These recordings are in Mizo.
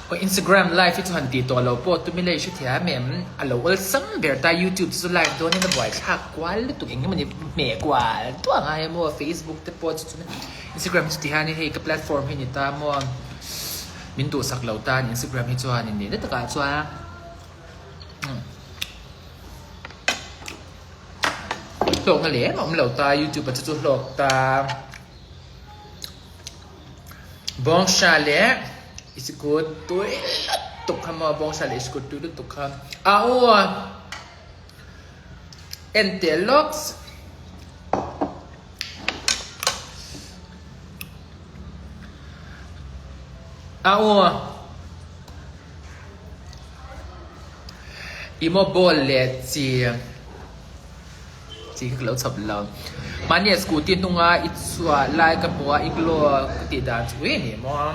Aw Instagram live hi chu han tih tawh lo pawh tumi lei hrethiam em? A lo awlsam ber ta YouTube chu live dawnin a buaithlak kual lutuk eng emawni hmeh kual duah ngai a maw Facebook te pawh chu chuan Instagram chu ti hian hei ka platform hi ni ta maw min duhsak lo tan Instagram hi chuan in nihna takah chuan hlawkna lem a awm lo ta YouTube ah chu chu hlawk ta. Bawngsa leh isikut tui lutuk kha maw bawngsa leh isikut tui lutuk kha a aw en teh lawks a aw emaw ball leh chi. Chi kha ka lo chhawp lo. Mahni a scooty hnunga i chhuah lai ka hmu a, i glow ka tih dan chu ui a ni maw.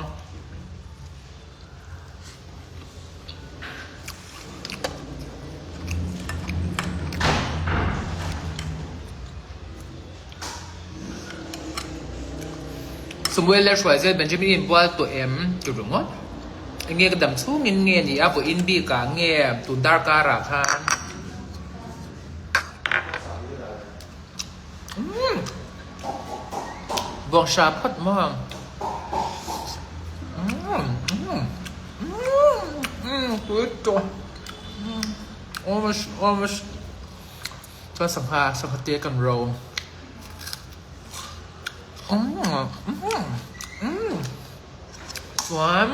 Samuel leh Hruaizel Benjamin inbual tawh em ti ringawt. Enge ka dam chhungin nge ni a vawiin bikah nge tun darkarah khan. Bawngsa phawt maw? Tui tawh. Chuan sangha, sangha te kan ro. Chuan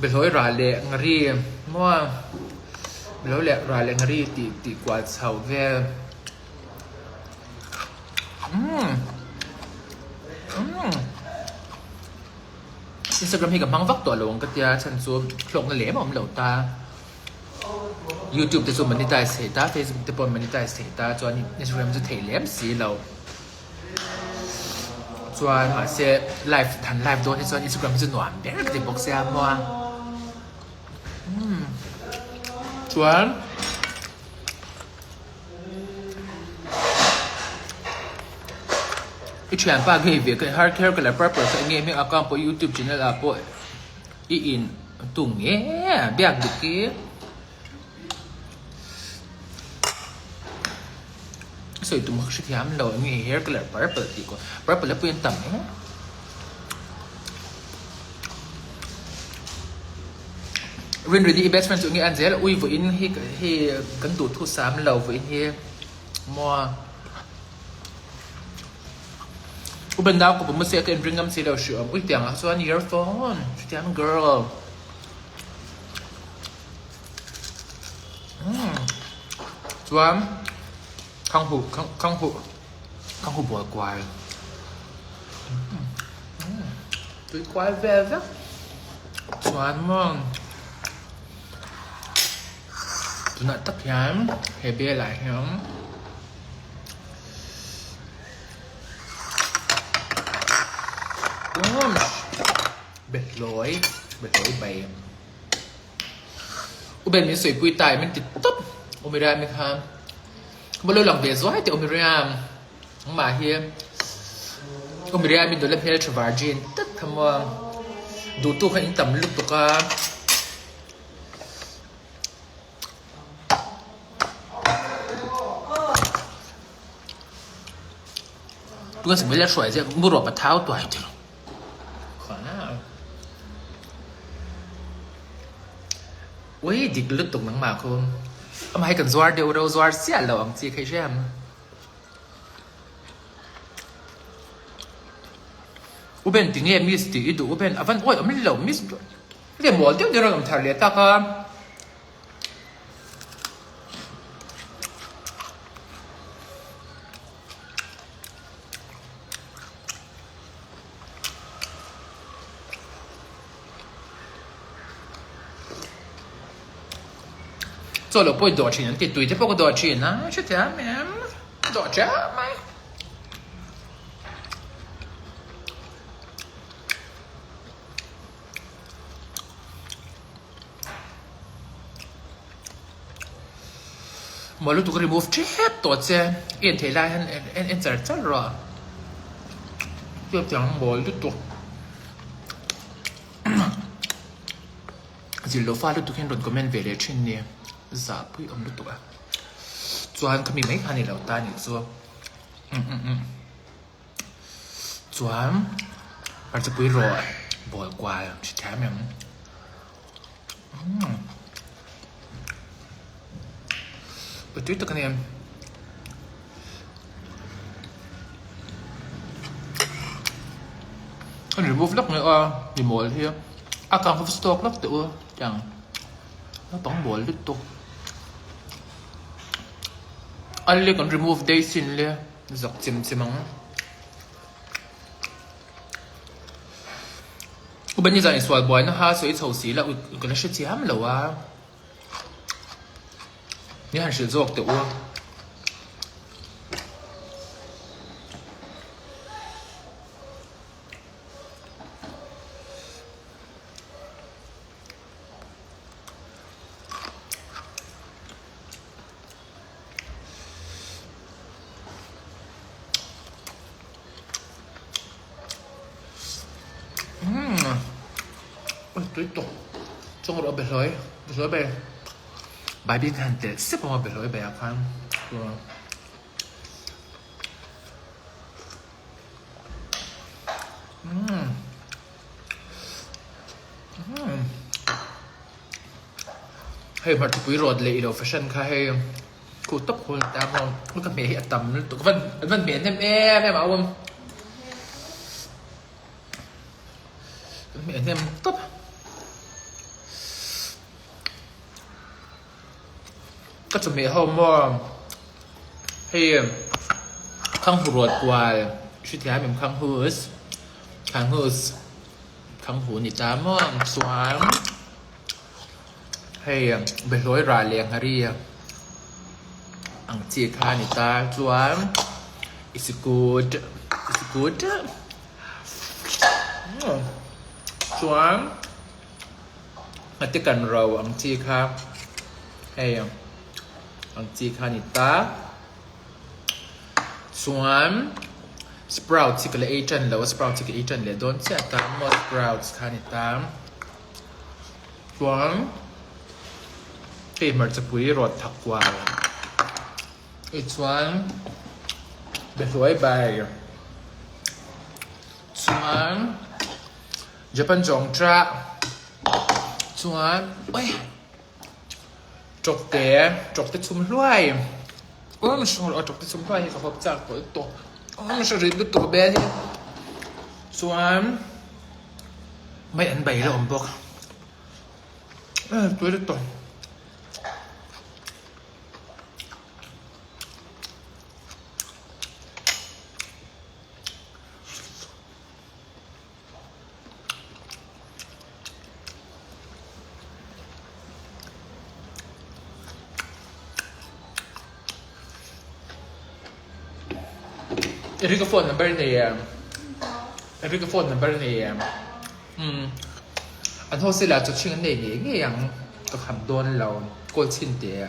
Behlawi rah leh ngari maw Behlawi leh rah leh ngari tih tih kual chho vel umm umm Instagram hi ka hmang vak tawh lo ang ka tia chhan chu hlawkna lem a awm lo ta YouTube te chu monetize theih ta Facebook te pawh monetize theih ta chuan Instagram chu theih lem si lo. Chuan mahse live than live dawn hi chuan Instagram hi chu nuam ber ka ti bawk sia maw a. Chuan i thianpa ngei ve ka har kher ka la purple kha enge hming account pawh youtube channel ah pawh i in tung nge biak dik hi. Sawi tum kha hrethiam lo eng nge hair colour purple tih kawh purple a pui an tam em Rinrini i best friend chu eng nge an zel ui vawiin hi hei kan duh thu sam lo vawiin hi maw U Ben nau ka pawm a se ka inring ngam si lo hriawm ui tiang ah chuan earphone hrethiam girl. Chuan khanghu khanghu khanghu bual kual tui kual vel vek chuan maw tunah tak hian he belah hian behlawi behlawi bai. U Ben min sawipui ta min ti tawp U Miriam-i kha ka lo lang ve zuai teh U Miriam nangmah hi U Miriam-i nula hmeltha virgin tak kha maw duhtu kha in tam lutuk a. Tuna Samuel-a hruai zia mu rawh pa thau tuai tih. Ui dik lutuk nangmah khu. Amah hi kan zuar deuh reuh zuar chiah lo ang chi kha i hria em? U Ben tinge miss tih i duh U Ben a van awi awm lo miss heti mawl deuh deuh rawn awm thar leh tak a. Chaw lo pawh i dawh thin an ti tui te pawh ka dawh thin a hrethiam em dawh teuh mai. Maw lutuk remove tep tawh che i en theih lai hian en en char char rawh a hetiang mawl lutuk. Zil lo fa lutuk hian rawn comment ve leh thin nia. Zah pui awm lutuk a. Chuan khami mai kha ni lo ta nih chu. Um um um. Chuan hmarchapui rawh bawl kual hri thiam em. Um. Tui tak a ni em. An remove lawk mai a ni mawl hi a kang kha stock lawk teh u tiang naupang mawl lutuk a le kan remove daih sin le zak chem chem ang Upa nizan insual buaina kha sawi chho si la ka la hre chiam lo a. Ni han hrilh zawk teh u. Umm tui tawk chawng rawh be hlawi be hlawi ber baibing kha han telh sep ang a be hlawi ber ah khan umm umm hei hmarchapui rawt leh ilo fashion kha hei Khu tawp khu ta maw ka hmeh hi a tam lutuk van van hmeh hnem em em a awm ka hmeh hnem tawp ka chawhmeh ho maw hei khanghu ruat kual hrithiam em khanghus khanghus khanghu ni ta maw chuan. Hei behlawi rah leh nghari ang chi kha a ni ta chuan it's good it's good chuan ngati kan ro ang chi kha hei ang chi kha a ni ta chuan sprouts hi ka la ei tan lo a sprouts hi ka ei tan leh dawn chiah ta maw sprouts kha a ni ta. Chuan hei hmarchapui rawt thak kual hei chuan behluai bai chuan Japan zawng ṭah chuan ui ṭawkte ṭawkte chhum hluai awm hring rawh ṭawkte chhum hluai hi ka hawp chak tawh lutuk awm hring rit lutuk bel hi chuan. Mai an bai la awm bawk tui lutuk Eric-a phone number nei em? Eric-a phone number nei em? Umm an hostel ah chaw chhing an nei ngei ngei ang ka kham dawn lo call chhin teh.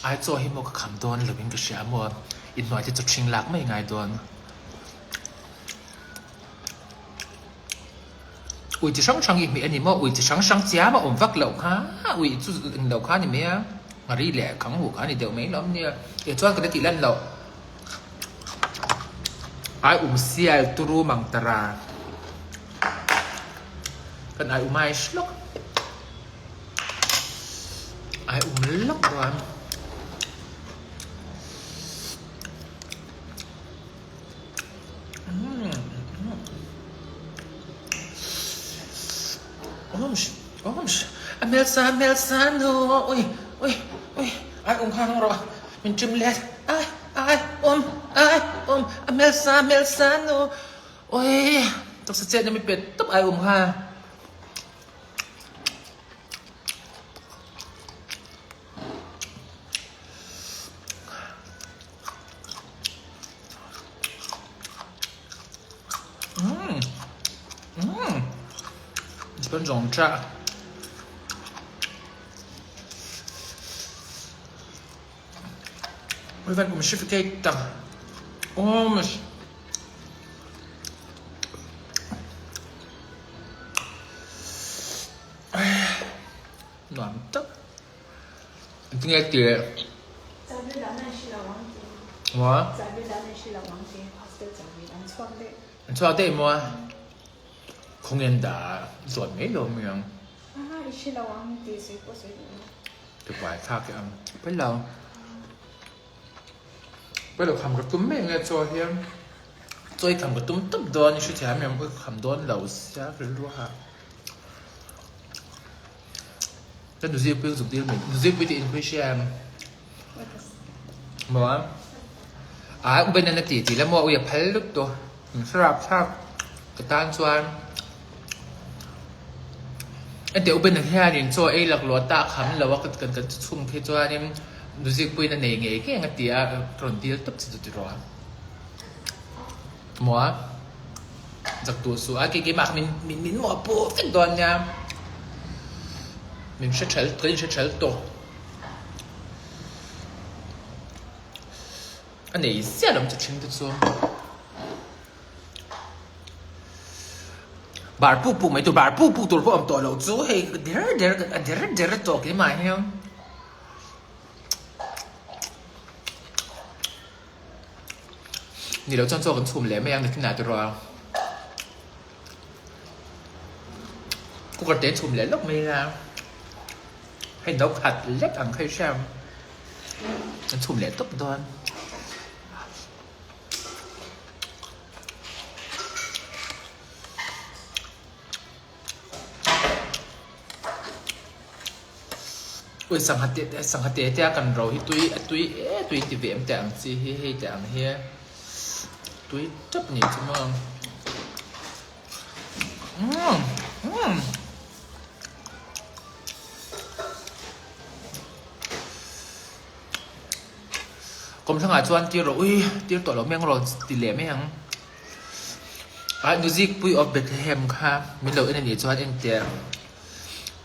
Ai chaw hi maw ka kham dawn lo in ka hria maw inhnuai te chaw chhing lak mai ngai dawn. Ui chi hrang hrang i hmeh a ni maw? Ui chi hrang hrang chiam a awm vak loh kha, ui chu eng lo kha a ni mai a, nghari leh khang huh kha a ni deuh mai lawm nia. Eh chuan ka la tih lan loh. Ai um sial turu mang tara. Kan ai um ai hlawk. Ai um lawk dawn. A hmelsa hmelsa nu ui ui ui ai um kha rawh min ṭim let ai ai um ai um a hmelsa hmelsa nu ui taksa chet na mi pet tawp ai um kha. Umm umm kan zawng tah Oi van kum hri cake tak awm. Nuam tak. Tinge tih? Chabi dan an hre lo ang tih. Maw? Chabi dan an hre lo ang tih. Hostel chabi an chhuak daih. An chhuak daih maw? Khawnge an dah zawt mai lo mai ang. Aha, i hre lo ang tih sawi pawh sawi duh lo. Ka buai thlak e ang. Pawi lo. Pawi lo kham ka tum mai nge chaw hian. Chaw i kham ka tum tawp dawn i hrethiam em ka kham dawn lo sia rilru ha. Ka nuzir pui ka zuk dil mai. Nuzir pui te inpui hria em? Maw? A u ben a ti ti la maw ui a phal lut tu. Min hre rap thlak ka tan chuan. Ente u ben hianin chaw ei laklawh ta kham lo a kan kan chhung phei chuanin nuzir puiin a nei ngei ngei ang a ti a ka rawn dil tawp che chu ti rawh a. Maw? Zak duh suh a, kei keimah kha min min min mawh pawh vek dawn nia. Min hre ṭhel, kan inhre ṭhel tawh. A nei ziah lo chu ṭhing te chu. Bar puk puk mai tur, bar puk puk tur pawh awm tawh loh chu hei der der a der der tawh keimah hian. Ni lo chuan chaw kan chhum leh mai ang nakinah te rual cooker te chhum leh lawk mai ila hei no khat lek ang kha i hria ang kan chhum leh tawp dawn. Ui sangha te sangha te te a kan ro hi tui a tui e tui ti ve em teh ang chi hi hei teh ang hi tui tap ni chu maw umm umm kawmthlangah chuan tir rawh ui tir tawh lo mai ang rawn ti leh mai ang. Ah Nuzikpui of Bethlehem kha min lo en a nih chuan engtia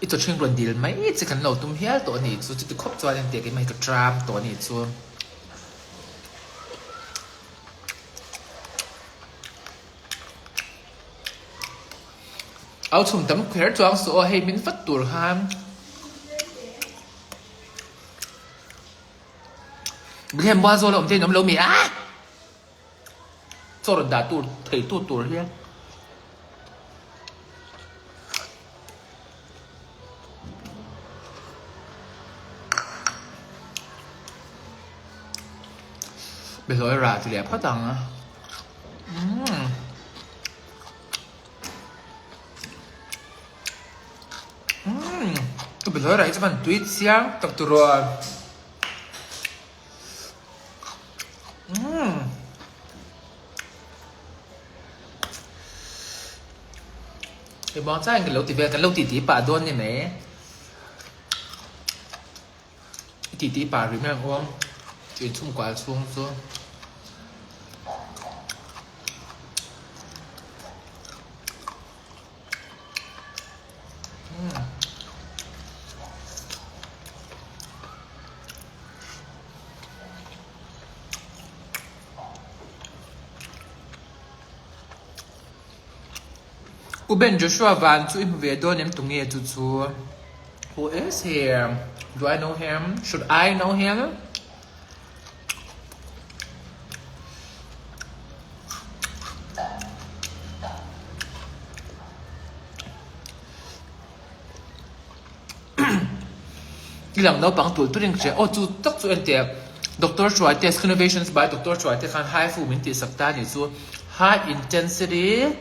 i chawchhing rawn dil mai che kan lo tum hial tawh a nih chu chuti khawp chuan engtia keimah hi ka tram tawh a nih chu. Au chhum tam kher chuang suh aw hei min vat tur khan. Bethlehem Mualzawl a awm te in awm lo mi a? Chaw rawn dah tur thei tu tur hian Behlawi rah ti leh phawt ang a. Umm. Umm. Behlawi rah hi chu van tui chiang tak tur aw. Umm. Hei muang changin kan lo ti vel, kan lo titi pah dawn ni mai. I titi pah rih mai ang u. Chu inchhung kual chhung chu. U Ben Joshua van chu i hmu ve dawn em tunge chu chu? Who is he? Do I know him? Should I know him? I lang naupang tul turin ka hria. Aw chu tak chu entir Doctor Hruaite Skinnovations by Doctor Hruaite khan high fu min tihsak ta ni chu High Intensity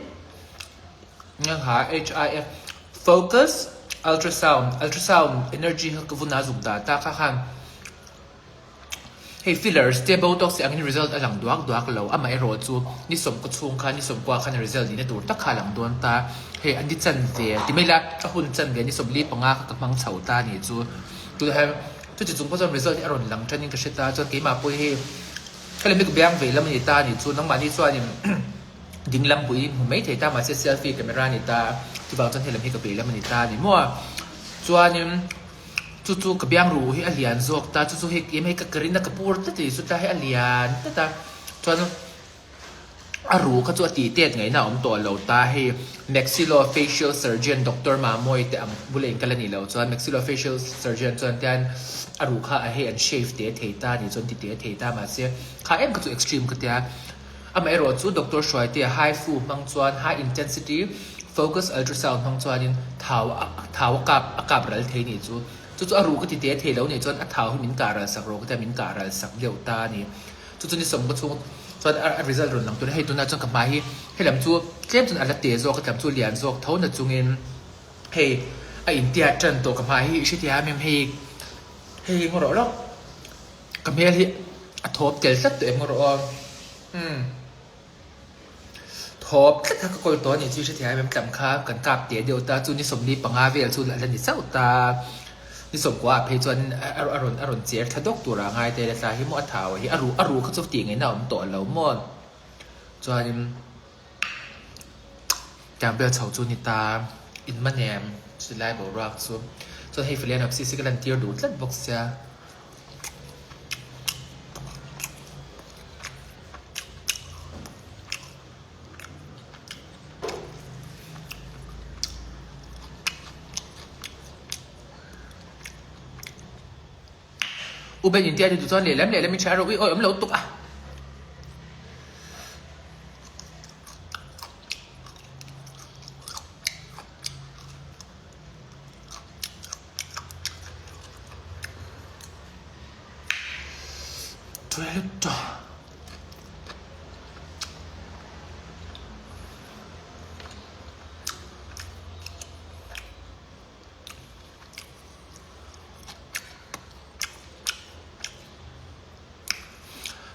HIF Focus Ultrasound Ultrasound Energy kha ka vun a zuk dah ta kha khan Hei fillers te botox te angin result a lang duak duak lo, amaherawh chu ni sawmkaw chhung khan ni sawmkua khan result nihna tur tak kha a lang dawn ta. Hei a ni chanve ti mai la, a hun chanve ni 45 kha ka hmang chho ta a nih chu. Tunah hian chuti chung pawh chuan result hi a rawn lang tanin ka hre ta, chuan keimah pawh hi helai mi ka biang vei lam a ni ta a nih chu, nangmahni chuanin ding lam pui hmu mai thei ta mahse selfie camera a ni ta, chuvang chuan helam hi ka vei lam a ni ta a ni maw. Chuanin. Chu chu ka biang ruh hi a lian zawk ta, chu chu hei eng hei ka ka rin a ka pur tlat a ni chu tlai hi a lian tlat a, chuan A ru kha chu a tih tet ngaihna a awm tawh lo ta. Hei maxillofacial surgeon Doctor Mamawii te ang bula inkal a nih loh chuan maxillofacial surgeon chuan tian a ru kha a hei an shave te thei ta a nih chuan ti te thei ta mahse kha em kha chu extreme ka tia. Amaherawh chu Doctor Hruaitea HIFU hmang chuan high intensity focus ultrasound hmang chuanin thau thau a kap a kap ral thei nih chu. Chu chu a ru ka ti te thei lo nih chuan a thau hi min kah ral sak rawh ka tia min kah ral sak deuh ta a ni. Chu chu ni sawm ka chhung chuan a result rawn lang tur a, hei tunah chuan ka hmai hi helam chu tlem chuan a la te zawk a, tlam chu lian zawk tho na chungin hei a intiat tan tawh ka hmai hi i hrethiam em hei hei ngaw rawh rawh ka hmel hi a thawp tel tlat tawh em ngaw rawh aw umm thawp tlat kha ka kawl tawh a nih chu i hrethiam em tlam kha kan kap teh deuh ta chu ni 45 vel chu a la ni chauh ta. Ni sawmkua ah phei chuan a rawn a rawn cher thla dawk tur ah ngai tel a tla hi maw a thau hi a ruh a ruh kha chu tih ngaihna a awm tawh lo maw chuanin tiang vel chho chu ni ta in man em chulai boruak chu chuan hei phalaenopsis hi ka lan tir duh tlat bawk sia. U Ben in tia ti tu chuan lehlam lehlam in tha rawh ui awi awm lo tuk a.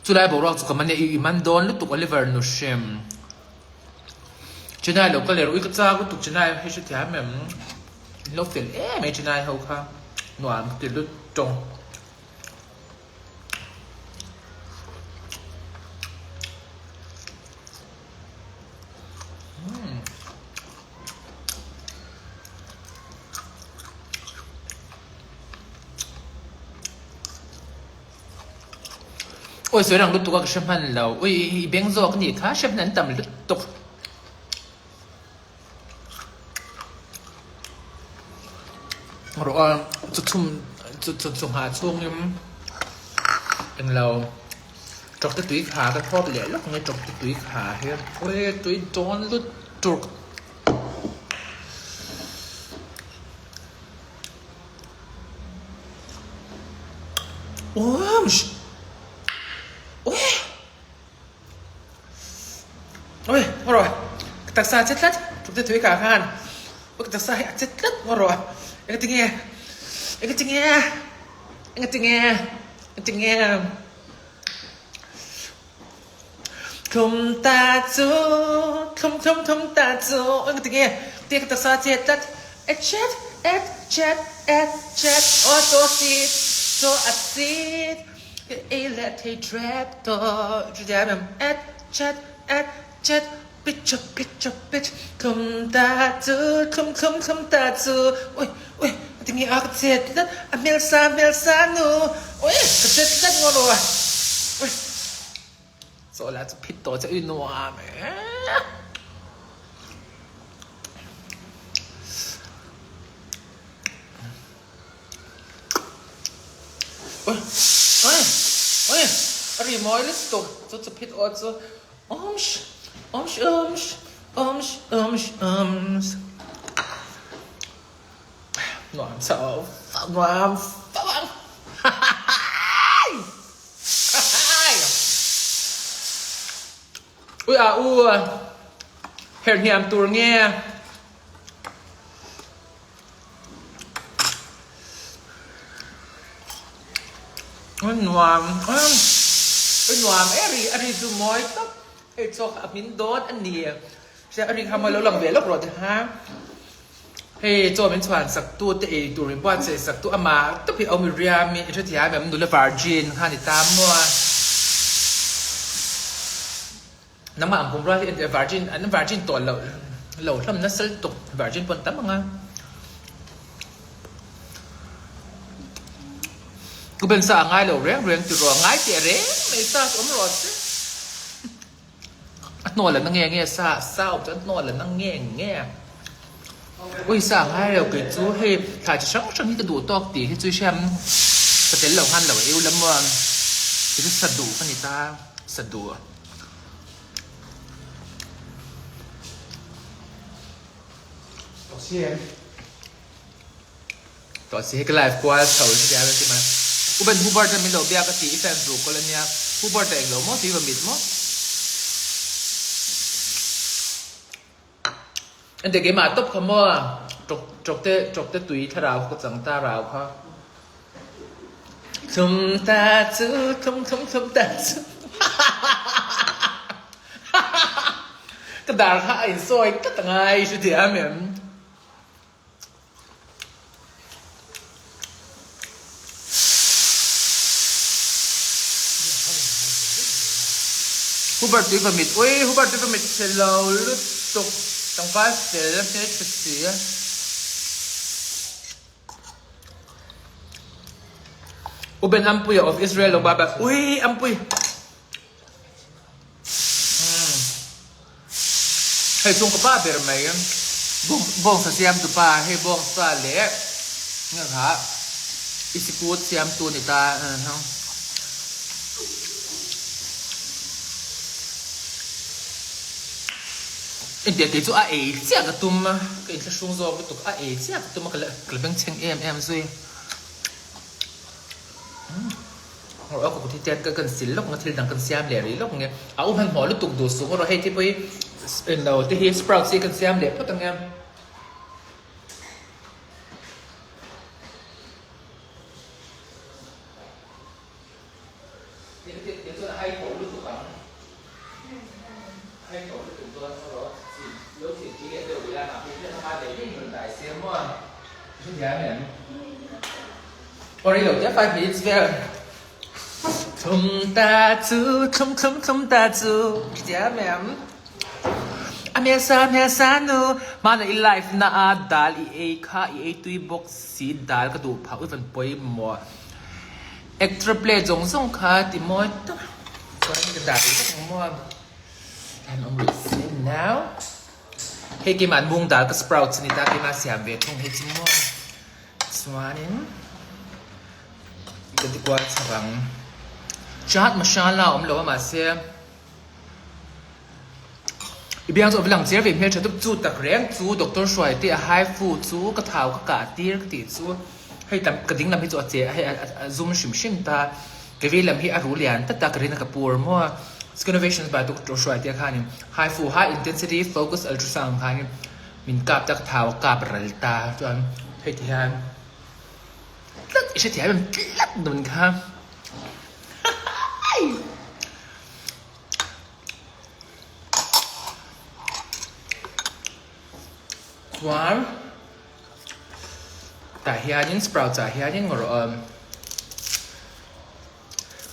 Chulai boruak chu ka man e, i man dawn lutuk Oliver nu hrim. Chennai lo ka ler ui ka chak lutuk Chennai hei hrethiam em. In lo fel em mai Chennai ho kha nuam ka ti lut tawng. Awi sawi rang lutuk a ka hre hman lo ui i beng zawk a nih kha hre hman an tam lutuk. Rawh a chu chhum chu chu chu nghah chhungin englo tawkte tui kha ka thawp leh lawk nge tawkte tui kha hi ui tui dawn lutuk. Oi, ngaw rawh. Ka taksa a che tlat. Ṭhukte thui kah khan. Oi, ka taksa hi a che tlat ngaw rawh. Enga tinge? Enga tinge? Enga tinge? Enga tinge? Thlum ta chu, thlum thlum thlum ta chu. Enga tinge? Tia ka taksa a che tlat. E chet, et chet, et chet. Aw, chaw a sit, chaw a sit. Ka ei leh thei trep tawh chutia em et chet et chet pitch pitch pitch thlum ta chu thlum thlum thlum ta chu ui ui tinge a ka chet tlat a hmel sa hmel sa nu ui ka chet tlat ngaw lo a ui chaw lah chu phit tawh che ui nuam e. Oi oi oi a ri mawi lutuk chu chu phit aw chu awmsh awmsh awmsh awmsh awmsh awmsh nuam chho nuam fo ang hahahai hahahai ui a u herh hniam tur nge. Nuam nuam e ri a ri chu mawi tawp hei chaw kha a hmin dawn a ni hria a ri kha mawi lo lang ve lawk rawh te ha hei chaw min chhuan sak tu te ei tur min buatsaih sak tu amah tawp hi a awm i riam i hrethiam em nula virgin kha ni ta maw Nangmah ang pumrua hi virgin an virgin tawh loh lo hlawm nasa lutuk virgin pawn tam anga Ku Ben sa a ngai lo reng reng tiraw ngai teh reng mai sa chu awm rawh se. hnawl a na nge nge sa sa awm chuan hnawl a na nge nge. Ui sa ngai lo kei chu hei thlai chi hrang hrang hi ka duh tawk tih hi chu i hriam sa tel lo khan lo eu lam maw kei chu sa duh ka ni ta sa duh. Tawh si hi ka live kual chho hi tia ti mai. U Ben Hubert a min lo biak a ti i fans ruh kawl ania. Hubert a englo maw tui va mit maw. Ente keimah tawp kha maw ṭawk ṭawk te ṭawk te tui thlarau kha ka chang ta rau kha. Thlum ta chu thlum thlum thlum ta chu Ka dar kha a insawi tlat angai hrethiam em. Hubert tui va mit ui Hubert tui va mit chhe lo lutuk tlangval fel hmeltha si. U Ben Ampuia of Israel lo bye bye ui Ampui. Hei chung ka pa ber mai bawngsa siamtu pa hei bawngsa leh nge kha i sikut siamtu ni ta Engtiang kei chu a ei chiah ka tum a ka inthlahrung zawk lutuk a ei chiah ka tum a ka la bengchheng em em zui. Rawh ka kut hi tian kan sil lawk ang a thil dang kan siam leh rih lawk ang e. A u hmanhmawh lutuk duh suh erawh hei te pawh hi englo te hi sprouts hi kan siam leh phawt ang e. Aw rei lo te 5 minutes vel Thlum ta chu thlum thlum thlum ta chu Hrethiam em A hmelsa hmelsa nu Hmana i live na a dal i ei kha i ei tui bawk si dal ka duh phah uivan pawimawh Extra play zawng zawng kha ti mawi tak chuan ka dah rih vek ang maw An awm rih si now Hei keimah an mung dal ka sprouts a ni ta keimah siam ve thung hei chu maw Chuanin ka ti kual chak ang Chaat masala a awm lo a mahse I biang chu a va lang chiar ve hmeltha dup chu tak reng chu doctor hruai te a hai fu chu ka thau ka kah tir ka tih chu hei tam ka ding lam hi chu a che hei a zum hrim hrim ta ka vei lam hi a ru lian tlat a ka rin a ka pur maw a Skinnovations by doctor hruai te khanin hai fu high intensity focus ultrasound khanin min kap ta ka thau a kap ral ta chuan hei ti hian tlat i hrethiam em tlat nun kha. Chuan tah hianin sprouts ah hianin ngaw rawh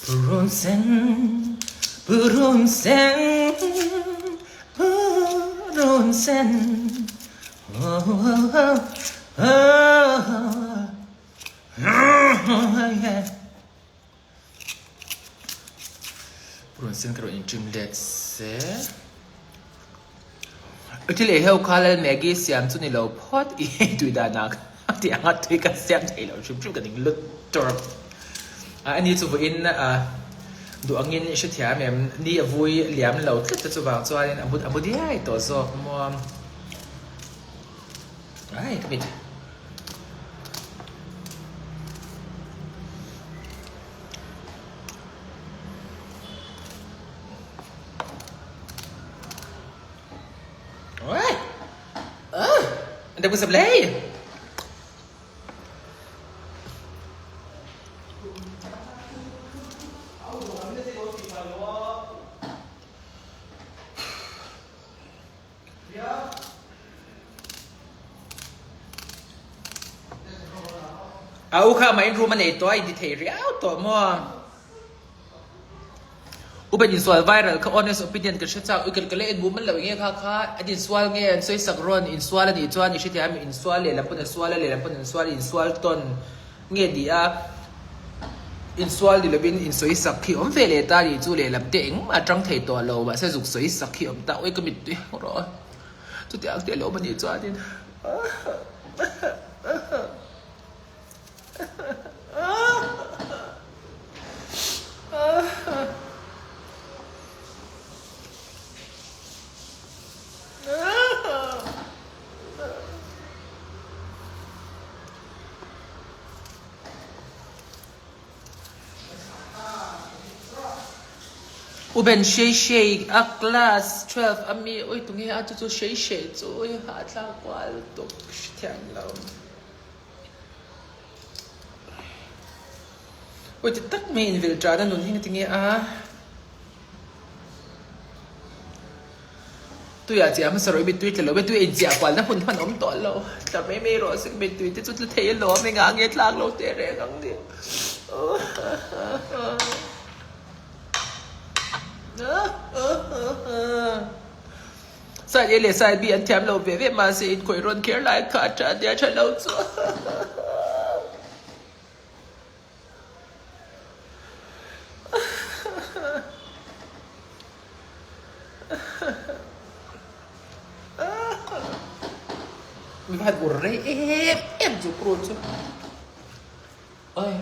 Purun sen purun sen purun sen oh oh oh oh Rawn sen ka rawn intrim let se. I thil ei ho kha Lal Maggie siam chu ni lo phawt i hei tui dan ah khan ti anga tui ka siam thei lo hrim hrim ka ning lut tur. A ani chu vawiin duh angin i hrethiam em ni a vui liam lo tlat te chuvang chuanin a a mu diai tawh zawk maw. Ai ka mit. Oi! Ah! Anh đừng có sập lấy. A u kha mah in room a nei tawh a inti thei riau tawh maw? Upa insual viral kha honest opinion ka hre chak ui ka leh en mumal loh enge kha kha an insual nge an sawi sak rawn insual a nih chuan i hrethiam insual lehlam pawn an sual a lehlam pawn an sual insual tawn nge ni a. Insual ni lovin insawi sak khi awm ve leh ta ni chu lehlam te engmah a tang thei tawh lo mahse zuk sawi sak khi awm ta ui ka mittui rawh chutiang te lo awm anih chuanin U Ben Shei Shei a class 12 a mi ui tunge a chu chu Shei Shei chu ui hahthlak kual lutuk hrethiam lo. Ui ti tak mai invilh ṭana nun hi ngatinge a. Tuiah chiah hmasa rawh i mittui tla lo e, tui a inchiah kual na hmun hman awm tawh lo. Tla mai mai rawh se ka mittui te chu tla thei alawm engah nge tlak lo teh reng ang ni. Side A leh side B an thiam lo ve ve mahse inkhawih rawn kher lai kha a tha nia tha lo chu. Mi va han ur rei em em chu kru chu. Oi.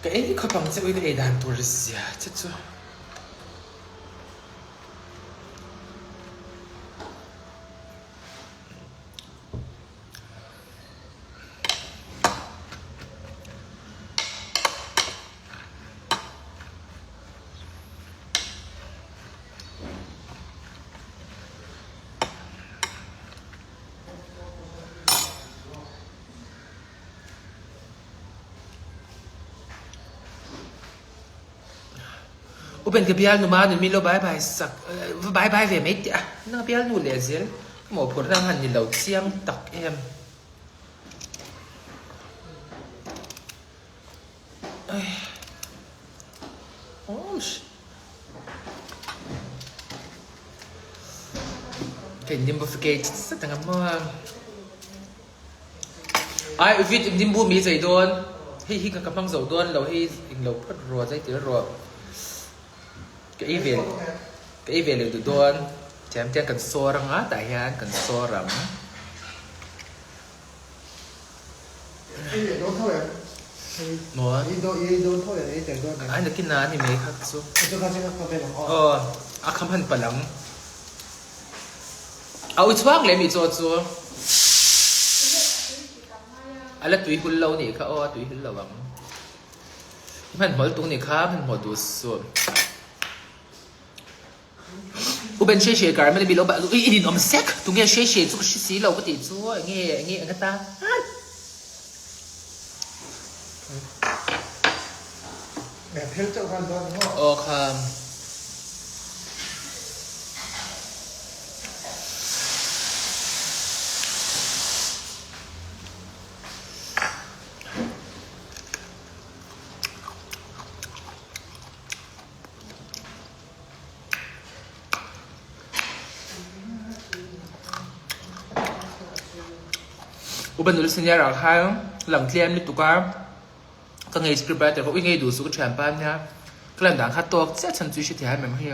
Ka ei khawp ang che ui ka ei dan tur zia che chu. U Ben ka bialnu ma nun min lo bye bye sak va bye bye ve mai teh a nang bialnu leh zel ka mawhphurhna ang han ni lo chiang tak em. Ka in-nimbificate zet ang a maw. Ai uvit nimbu mi zei dawn hei hi ka hmang zo dawn lo hei eng lo phawt rawh zai tel rawh ka ei ve ka ei ve leh duh dawn thiam tiang kan sawr anga tah hian kan sawr ang. Maw ai nakin a ni mai kha chu aw a kham han palh ang. A ui chhuak leh mi chaw chu a la tui hul lo nih kha aw a tui hul lo ang. I hmanhmawh lutuk nih kha hmanhmawh duh suh. U Ben Shei Shei kar mele mi lo ui i ninawm sek tunge Shei Shei chu ka hre si lo ka tih chu enge enge eng ata. Aw kha. Upa nula senior ah khan lang tlem lutuk a ka ngei script writer kha ui ngei duh suh ka thianpa ania ka lan dan kha tawk chiah chhan chu i hre thiam em hei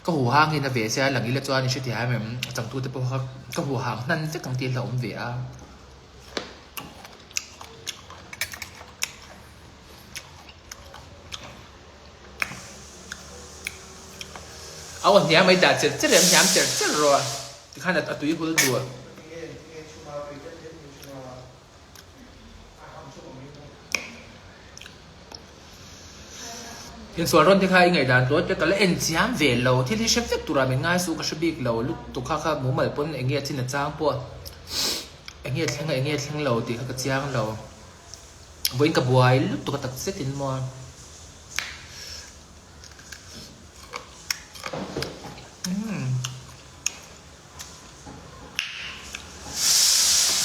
ka hu hang in a ve sia lang ila chuan i hre thiam em a changtu te pawh kha ka hu hang hnan vek ang tih a hlauhawm ve a. A aw hniam mai dah cher cher em hniam cher cher rawh tikhan a tui hul duh. Insual rawn te kha i ngaihdan tuar te ka la en chiam ve lo thil hi hre vek tura min ngai suh ka hre bik lo lutuk kha kha mumal pawn eng nge a chin a chang pawh eng nge thleng a eng nge thleng lo tih kha ka chiang lo. Vawiin ka buai lutuk a tak zetin maw.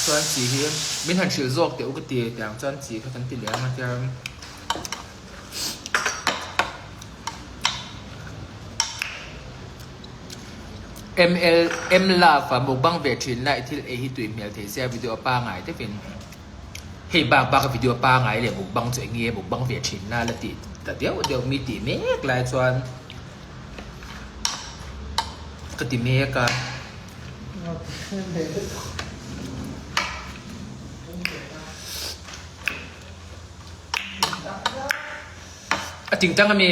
Chuan chi hi min han hrilh zawk teh u ka ti tiang chuan chi kha kan ti leh ang a tiang. ML M love a mukbang ve thin lai thil ei hi tui hmel thei sia video pangai deuhin. Hei bak bak a video pangai leh mukbang chu eng nge mukbang ve thin la la tih ta deuh deuh mi tih mek lai chuan ka ti mek a. A tingtang a mi?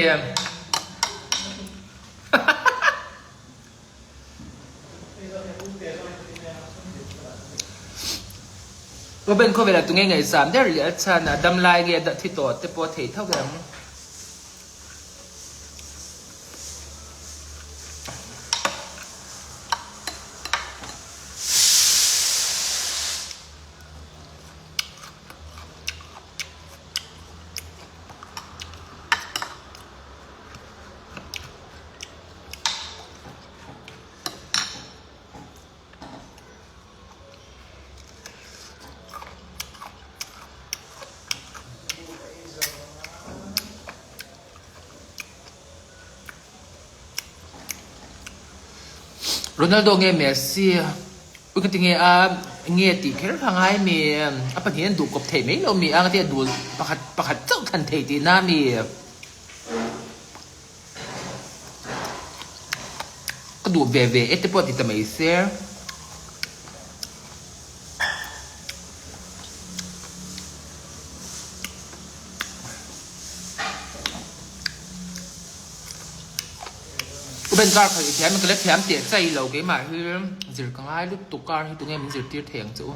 Robin khawvelah tunge ngaihsam der leh a chhan a dam lai nge a thi tawh te pawh a thei tho ang. Ronaldo nge Messi ui ka ti nge a nge tih kher kha ngai mi a pahnih an duh kawp theih mai lo mi a nga ti a duh pakhat pakhat chauh thlan thei tihna mi. Ka duh ve ve e te pawh ti ta mai se. U Ben car khalh i thiam ka la thiam teh chai lo keimah hi zir ka ngai lutuk car hi tunge min zirtir thei ang che u.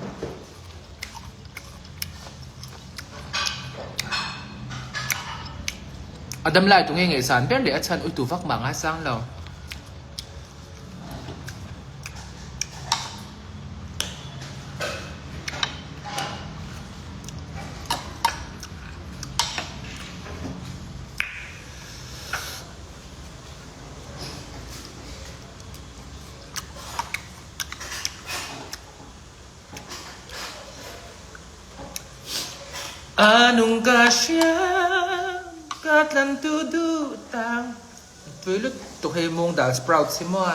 A dam lai tu nge ngaihsan ber leh a chhan uitu vak mah ngaisang lo. A nung ka hria ka tlan tu duh ta Tui lutuk hei mung dal sprouts hi maw a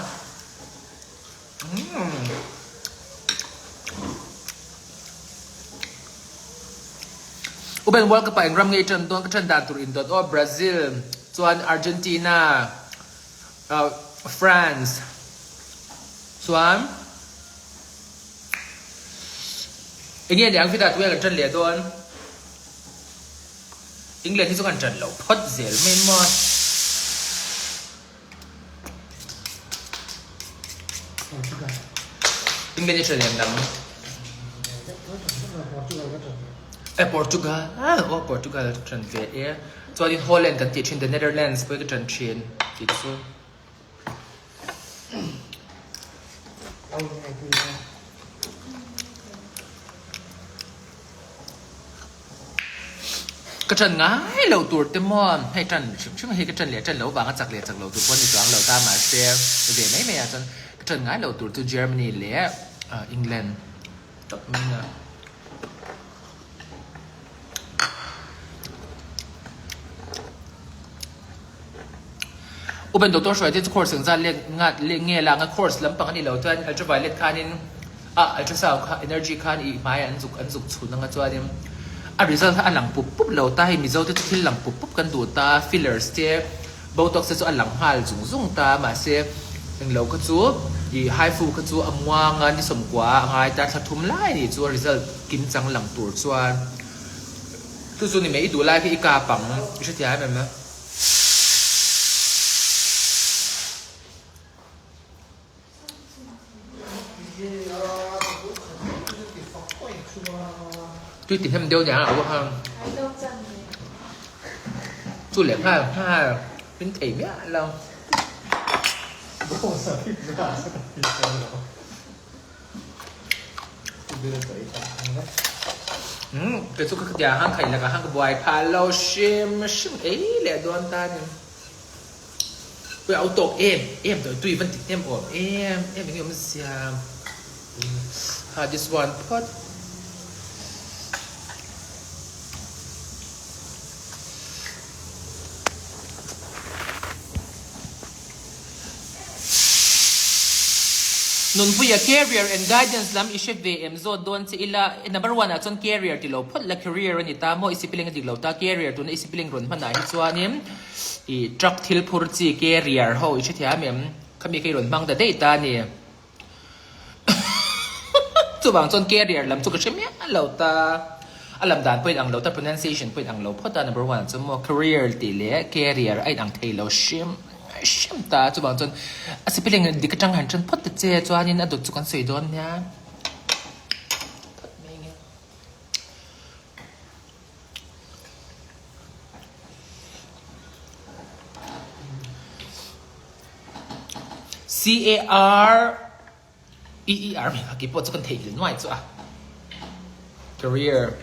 Umm Uben World Cup ah eng ram nge i tan dawn ka tan dan tur in dawt aw Brazil chuan Argentina France chuan Enge ni ang fita tuia kan ṭan leh dawn? England hi chu kan ṭan lo phawt zel mai maw? England hi ṭan em dang? Eh Portugal, oh Portugal ṭan ve e. Chuanin Holland kan tih ṭhin the Netherlands pawh hi ka ṭan ṭhin tih chu. Ka ṭan ngai lo tur te maw hei ṭan hrim hrim hei ka ṭan leh ṭan lo vang a chak leh chak lo tur pawh a ni chuang lo ta mahse ve mai mai ah chuan ka ṭan ngai lo tur chu Germany leh England tawp mai a. Upen Doctor Hruaite chu course engzat let ngat leh nge la anga course lampang a ni lo chuan ultraviolet khanin ah ultrasound kha energy khan i hmaiah an zuk an zuk chhun anga chuanin a result kha a lang pup pup lo ta hei Mizo te chu thil lang pup pup kan duh ta fillers te botox te chu a lang nghal zung zung ta mahse englo kha chu i haifu kha chu a muanga ni sawmkua a ngai ta thla thum lai a nih chu a result kim chang lang tur chuan chu chu ni mai i duh lai kha i kap ang i hrethiam em em a. Tui ti hnem deuh nia a uah a. Chu leh nghal nghal min thei miah lo. Umm kei chu ka khatiang hang khaih lakah hang ka buai phah lo hrim hrim ei leh dawn ta ni. Pui au tawk em em tawh tui van ti hnem awm em em eng nge awm zia ha this one phawt. Nunpuia career and guidance lam i hre ve em zawt dawn che ila number one ah chuan career ti lo phawt la career a ni ta maw i sipileng a dik lo ta career tuna i sipileng rawn hman ah hi chuanin i truck thil phur chi career ho i hrethiam em khami kha i rawn hmang ta daih ta a ni chuvang chuan career lam chu ka hre miah lo ta a lam dan pawh in ang lo ta pronunciation pawh in ang lo phawt a number one ah chuan maw career tih leh career a in ang thei lo hrim. Hrim ta chuvang chuan a spelling dik atang han then phawt ta che chuanin a dawt chu kan sawi dawn nia. Phawt mai nge. C A R E E R mai ki pawh chu kan theih nuai chu a. Career.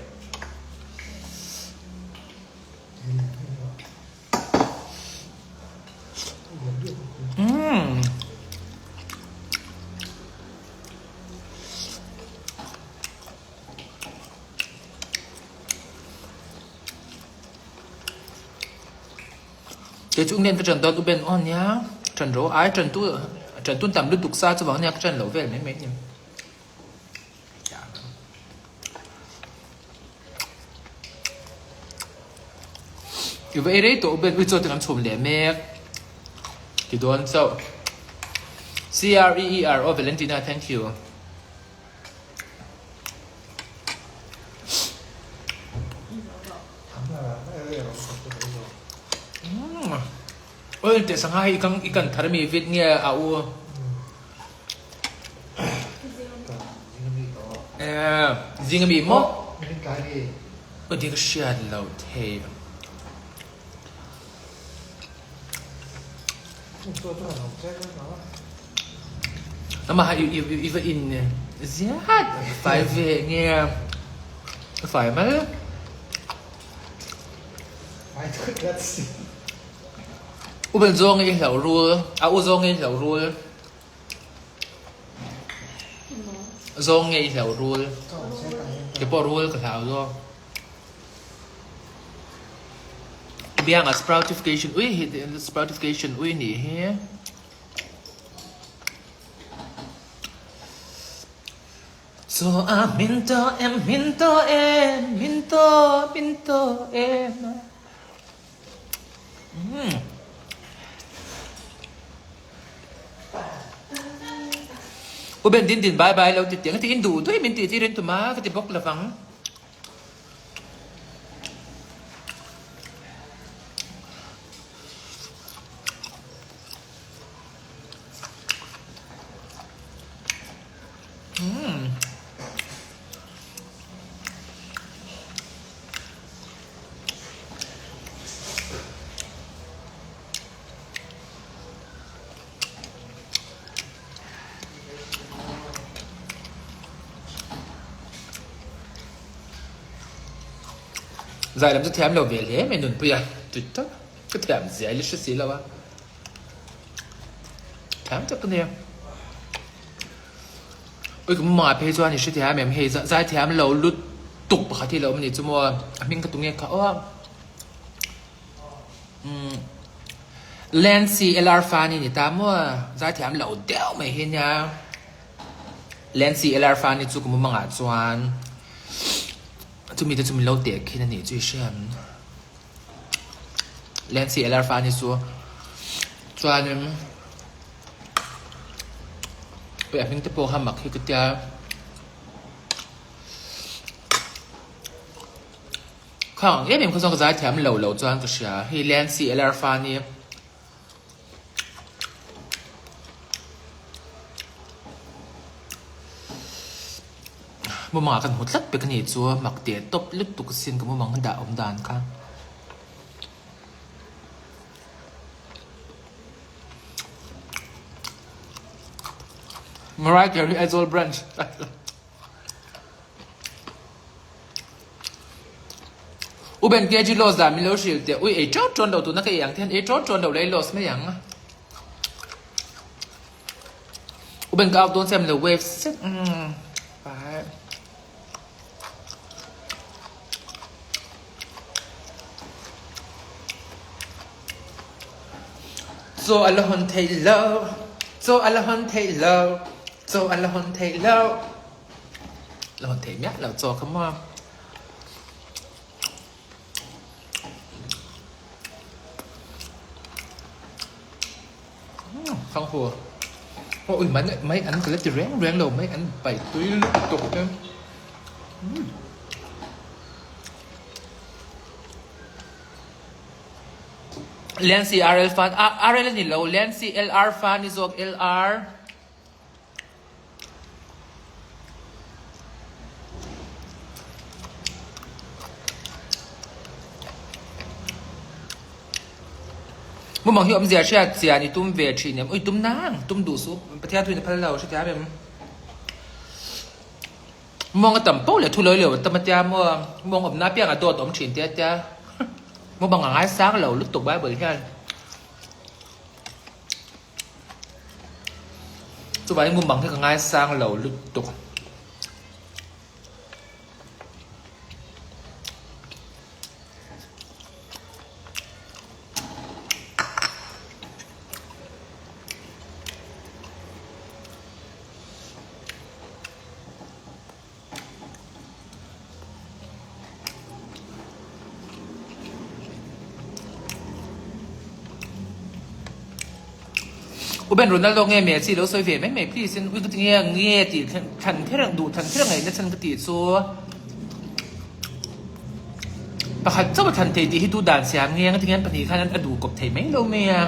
Umm. Kei chu England ka ṭan dawn u Ben aw nia ṭan ro ai ṭan tu ṭan tun tam lutuk sa chuvang nia ka ṭan loh vel mai mai ni. I va ei rei tawh u Ben ui chaw te kan chhum leh mek ti dawn chauh. C-R-E-E-R aw Valentina thank you. Oi teh sangha hi ikang ikan thar mi vit nge a u. Eh zing ami maw? Oi ti ka hriat lo thei. Amah i va in ziat fai ve nge fai mal. U ben zawng i hlauh rul a u zawng i hlauh rul zawng nge i hlauh rul keipawh rul ka hlau zawk. Bianga sproutification ui hi sproutification ui nih hi. Chaw a min to em min to em min to min to em. Mm. U Ben din din bye bye lo ti tiang ti in duh duh min ti tirin tuma ka ti bawk lovang. Zai lam chu thiam lo ve hle mai nunpui a tui tak ka thiam zia i la hre si lo a thiam tak ka nia ui ka mama phei chuan i hre thiam em hei zai thiam lo lutuk pakhat hi lo awm a ni chu maw a hming ka tu nge kha aw Umm Lancy LR Fani ni ta maw zaithiam lo deuh mai hi nia Lancy LR Fani chu ka mumangah chuan chumi te chu min lo teh khin a nih chu i hria em Lancy LR Fani chu chuanin a hming te pawh kha mak hi ka tia. Khang em em kha chuan ka zaithiam lo lo chuan ka hria hei Lancy Elarfani mumangah kan hmu tlat pek a nih chu mak teh tawp lutuk sin ka mumang dah awm dan kha. Mariah Carey Aizawl branch. U Ben KG loss dan min lo hrilh teh ui ei ṭawn ṭawn lo tuna ka ei ang te hian ei ṭawn ṭawn lo la i loss mai ang. U Ben ka out dawn chiah min lo wave sek umm pai. Chaw a la hawn theih lo chaw a la hawn theih lo. Chaw a la hawn theih loh. La hawn theih miah lo chaw kha maw. Thanghu aw ui mai mai an ka la ti reng reng lo mai an pai tui lutuk te. Liansi RL fan RL a ni lo Liansi LR fan ni zawk LR. Mumang hi awmzia hriat chian i tum ve thin em? Ui tum nang, tum duh suh Pathian thuin a phal lo hrethiam em? Mawng a tam poh leh thu lawi lo a tam a tia maw? Mawng awmna apiang a dawt awm thin te a tia. Mumang a ngaisang lo lutuk Bible hian. Chuvangin mumang hi ka ngaisang lo lutuk. U Ben Ronaldo nge Messi lo sawi ve mai mai please in ui ka ti nge nge tih thlan kher ang duh thlan kher ang ngaihna chhan ka tih chu pakhat chauh a thlan thei tih hi tu dan siam nge ang tinge pahnih khan a duh kawp thei mai lo mai a.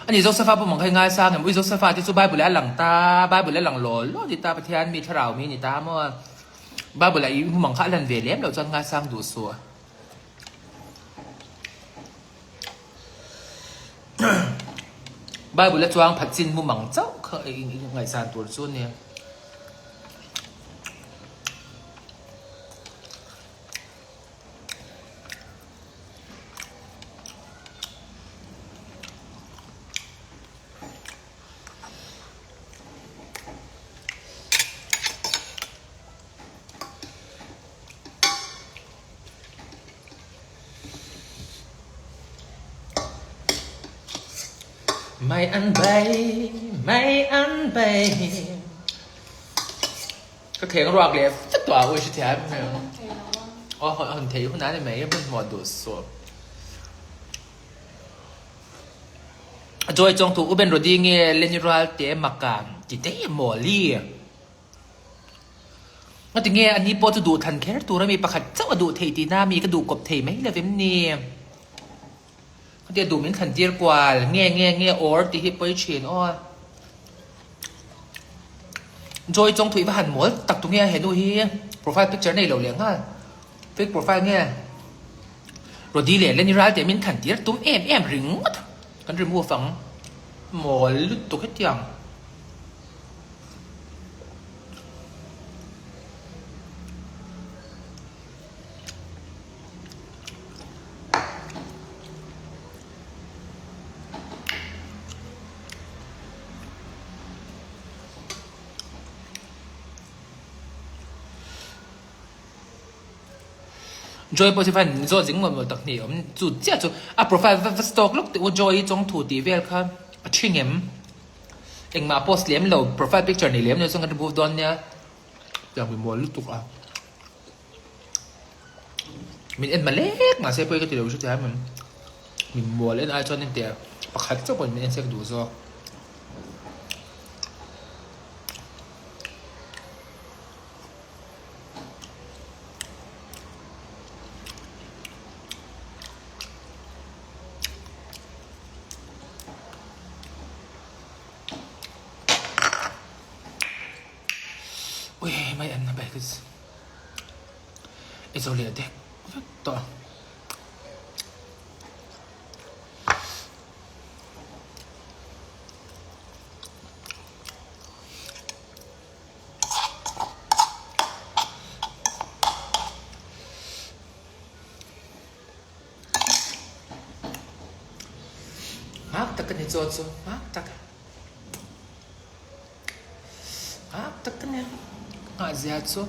Ani Josefa pawh mang kha i ngaisang em? Ui Josefa te chu Bible ah a lang ta, Bible a lang law law ni ta, Pathian mi thlarau mi ni ta maw? Bible ah i hmu mang kha a lan ve lem loh chuan ngaisang duh suh. Bible a chuang phat chin mu mang chauh kha i ngaihsan tur chu nia. Mai an bay, mai an bay. Ka kheng ruak leh vek tawh a ui hrethiam em aw hawn thei hun a ni mai hmun hmuh duh suh. Joy chawng thu U Ben Rody nge Lenny Ralte maka ti daih maw li. Ngati nge ani pawh chu duh thlan kher tur a mi pakhat chauh a duh theih tihna mi ka duh kawp thei mai lo em ni. Khatia duh min thlan tir kual nge nge nge awr tih hi pawi thin aw. Joy chawng thuih va han mawl tak tu nge a henu hi profile picture nei lo leh nghal fake profile nge Rody leh Lenny Ralte min thlan tir tum em em ringawt kan remove ang mawl lutuk hetiang. Joy pawh chu fan zawt zing mual mual tak hnih awm chu chiah chu a profile va va stalk lawk teh u Joy i chawngthu tih vel kha a thing em engmah post lem lo profile picture nei lem lo chuan kan remove dawn nia tiang mi mual lutuk a. Min en malek mahse pawi ka ti lo hre thiam em. Min mual en ai chuan engtia pakhat chauh pawhin min en sek duh zawk. Ui mai an na bai ka I zo leh dek vek tawh. Hak tak a ni chaw chu hak tak. Hak tak a nia. Nghah zia chu.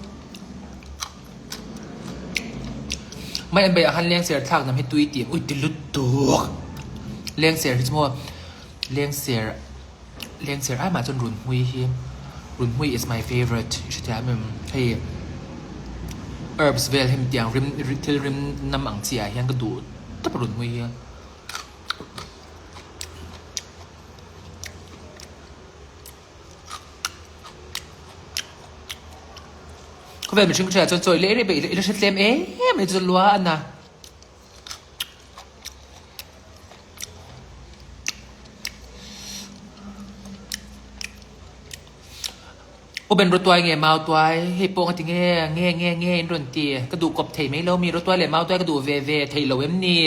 Mai an beih ah khan lengser thlak nam hi tui tih ui ti lutuk. Lengser hi chu maw lengser lengser ai mah chuan runhmui hi runhmui is my favourite i hrethiam em hei herbs vel hemi tiang rim thil rim nam ang chi ah hian ka duh tawp runhmui hi. Khawvel mihring hriat chuan chawi leh rih i la hre tlem em em chu lua a na. U Ben rawtuai nge mau tuai hei pawh nga ti nge nge nge nge in rawn ti ka duh kawp thei mai lo mi rawtuai leh mau tuai ka duh ve ve thei lo em ni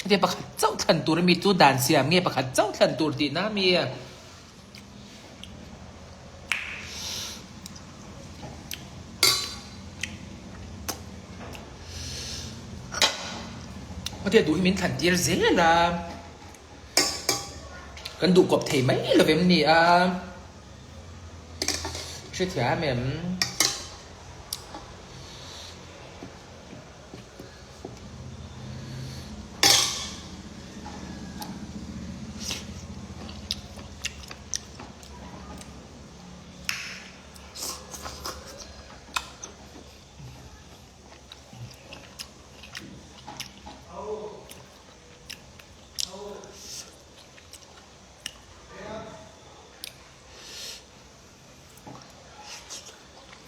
hetiang pakhat chauh thlan tur a mi chu dan siam nge pakhat chauh thlan tur tihna a mi. Hetiang duh hi min thlan tir zel a, kan duh kawp thei mai lo em ni a, hrethiam em?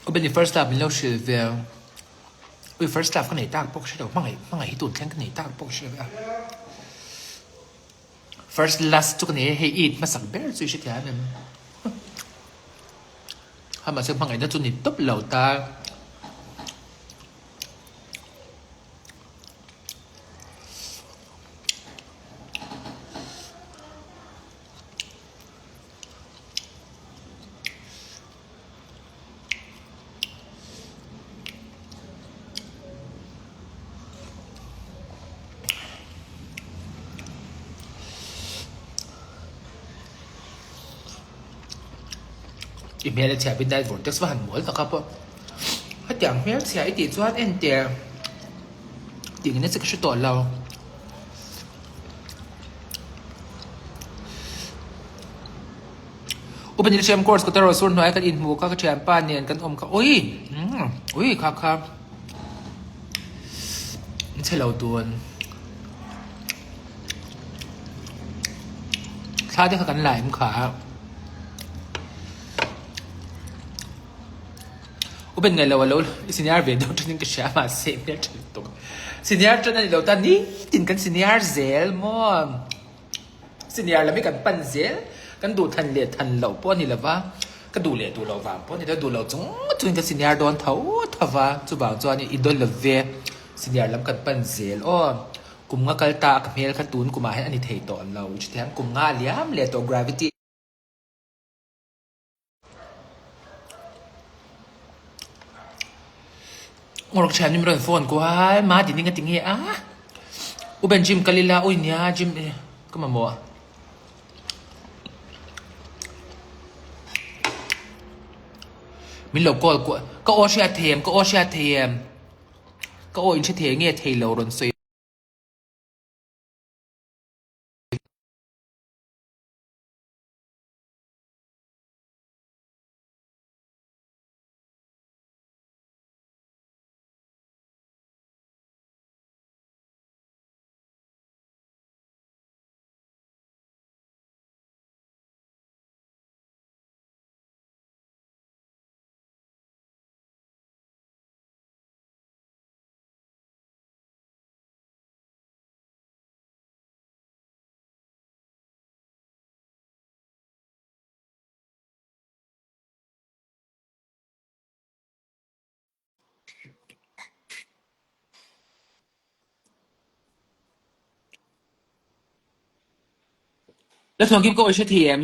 Open first love min lo hrilh ve. Ui first love ka nei tak pawh ka hre lo hmangaih hmangaih hi tun thleng ka nei tak pawh ka hre lo a. First last chu ka nei a hei i hmasak ber chu i hre thiam em? Ha mahse hmangaihna chu ni tawp lo ta. I hmel a chhia midnight vortex va han mual tak a pawh hetiang hmel chhia i tih chuan entir tih ngei na che ka hre tawh lo. Upa Nilhriam course ka taraw sur hnuai kan inhmu kha ka thianpa nen kan awm kha ui ui kha kha in chhe lo tun thla te kha kan la em kha Upa ngaih lo alo senior ve deuh thin in ka hria mahse hmel tha lutuk senior tan a ni lo ta nitin kan senior zel maw. Senior lam hi kan pan zel, kan duh than leh than loh pawh a ni lo va, ka duh leh duh loh vang pawh a ni lo, duh loh chung chungin ka senior dawn tho tho va, chuvang chuan i dawn lo ve, senior lam kan pan zel aw, kum nga kal ta a ka hmel kha tun kumah hian a ni thei tawh lo, chutiang kum nga a liam leh tawh gravity. Ngawrk thian in rawn phone kual ma ti ning a ti nge a U Ben gym kal ila ui nia gym e ka mamawh min lo call kual ka aw hriat thei em ka aw hriat thei em ka aw in hre thei nge thei lo rawn sawi. La thuang kim ka awi hre thei em?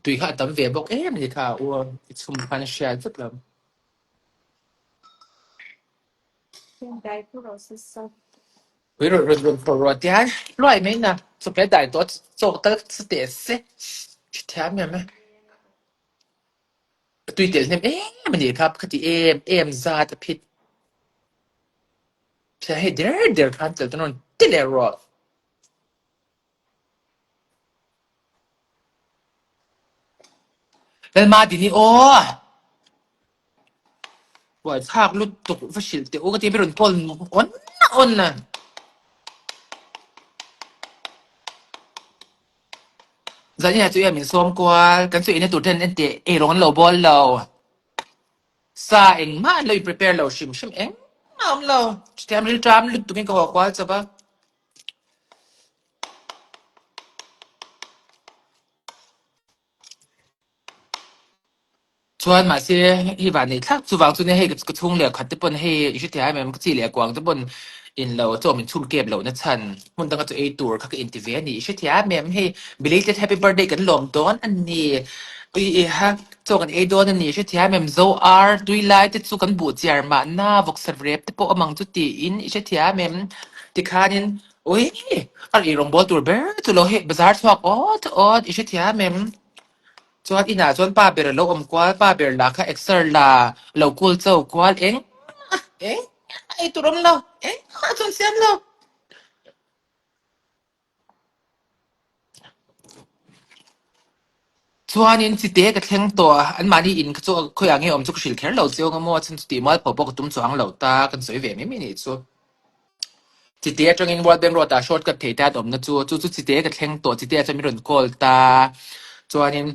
Tui kha a tam ve bawk em a ni kha u i chhum khan a hriat vek lo. Ui rawn rawn rawn phawrh ruah tial hluai mai na chawhmeh dai tawh chawk tal sa teh se hrethiam em e. A tui tel hnem em a nih kha khati em em zat a phit. Hei der der khan tel tan rawn ti leh rawh. Lalma dini aw! Buaithlak lutuk va hrilh teh u ka ti a mi rawn call awn awn a. Zanin ah chu min sawm kual kan chu eina tur ten en teh eirawng an lo bawl lo. Sa engmah an lo in prepare lo hrim hrim engmah a awm lo. Chutiang rilṭam lutuk in ka haw kual chawp a. Chuan mahse hei van nei thlak chuvang chu nia hei ka chhung leh khat te pawn hei i hre thei ai mai ka chi leh kuang te pawn in lo chaw min chhun kep loh na chhan hmun danga chu ei tur kha ka inti ve a ni i hre thei ai mai hei belated happy birthday kan lawm dawn a ni ui i ha chaw kan ei dawn a ni i hre thei ai mai zo ar tui lai te chu kan buh chiar mahna vawksa rep te pawh awm ang chu tiin i hre thei ai mai tikhanin ui a ri rawngbawl tur ber chu lo hei bazar chhuak awt awt i hre thei ai mai. Chuan inah chuan pa ber a lo awm kual, pa ber lah kha exer la lo kul cho kual eng eng ei tur awm lo, eng ah chuan siam lo. Chuanin chite ka thleng tawh a, anmahni in kha chu khawiah nge awm chu ka hrilh kher lo chiang a maw, a chhan chu tih mualpho pawh ka tum chuang lo ta, kan sawi ve mai mai nih chu. Chite atangin World Bank Road ah short cut thei ta an awmna chu chu chu chite ka thleng tawh chite ah chuan min rawn call ta chuanin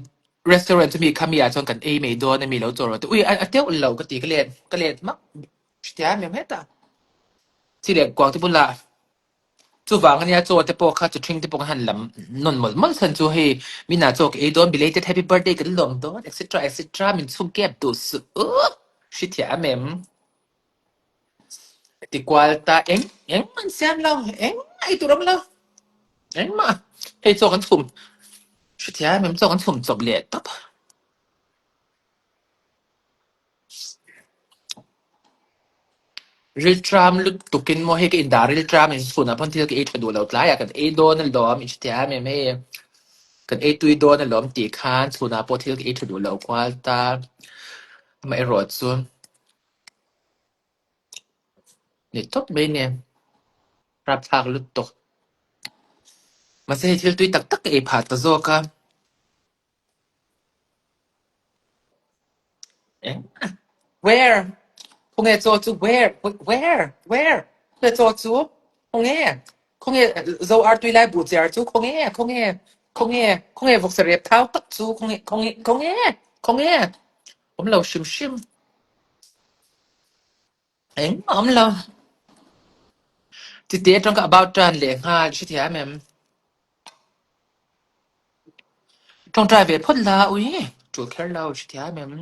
restaurant chu mi kha mi ah chuan kan ei mai dawn a mi lo chaw rawh te ui a teuh lo ka ti ka let ka let hmak hritia mi awm hetah chi leh kuang te bulah chuvang ania chaw te pawh kha chu ṭhing te pawh kan han lam nawn mawlh mawlh chhan chu hei min ah chaw ka ei dawn belated happy birthday kan lawm dawn etc etc min chhung kep duh suh u hrithiam em. Ti kual ta eng eng an siam lo eng ei tur awm lo engmah hei chaw kan chhum hrethiam em chaw kan chhum chawp leh tawp. Rilṭam lutukin maw hei ka indah rilṭam in chhunah pawn thil ka ei ṭha duh lo tlaiah kan ei dawn alawm i hrethiam em hei kan ei tui dawn alawm tih khan chhunah pawh thil ka ei ṭha duh lo kual ta amaherawh chu. Ni tawp mai nia, rapthlak lutuk. Mahse hei thil tui tak tak ka ei phah ta zawk a. Eng? Where? Khawnge chaw chu where? Where? Where? Khawnge chaw chu? Khawnge? Khawnge zo ar tui lai buh chiar chu khawnge? Khawnge? Khawnge? Khawnge vawksa rep thau tak chu khawnge? Khawnge? Khawnge? Khawnge? Awm lo hrim hrim. Engmah awm lo. Chite atang ka about tan leh nghal i hrethiam em? Tawngtai ve phawt la ui tul kher lo i hrethiam em?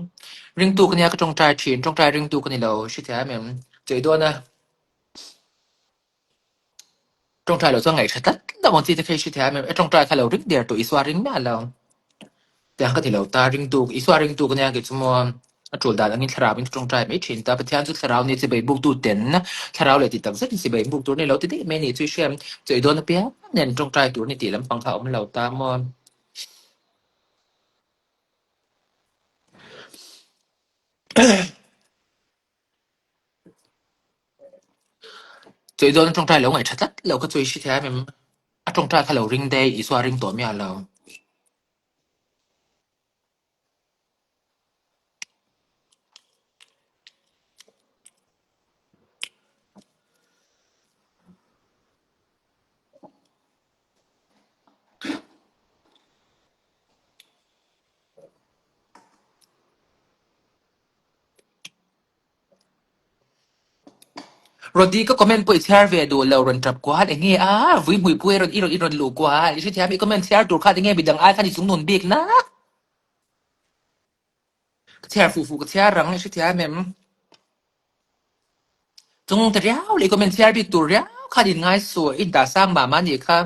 Ringtu ka nia ka tawngtai thin, tawngtai ringtu ka ni lo i hrethiam em? Chei dawn a. Tawngtai loh chuan ngaihṭha tlat lo ang chi te kha i hrethiam em? E tawngtai kha lo ring der tawh Isua ring miah lo. Tiang ka ti lo ta, ringtu Isua ringtu ka nia kei chu maw a ṭul dan angin thlarau in ka tawngtai mai ṭhin ta. Pathian chu thlarau nia chibai buk tu ten thlarau leh ti tak zetin chibai buk tur a ni lo ti daih mai a nih chu i hriam. Chawi dawn apiang nen tawngtai tur a ni tih lampang kha a awm lo ta maw. Chawi dawn a tawngtai lo ngaihṭha tlat lo kha chu i hrethiam em? A tawngtai kha lo ring daih, Isua a ring tawh miah lo. Rodi ka comment pawh i chhiar ve duh lo rawn tap kual enge a vui hmui pui rawn i rawn i rawn luh kual i hrethiam i comment chhiar tur kha tinge midang ai khan i chungnun bik na ka chhiar fuh fuh ka chhiar rang i hrethiam em chung ta riau leh i comment chhiar bik tur riau khan in ngai suh in dah sang mah mah nih kha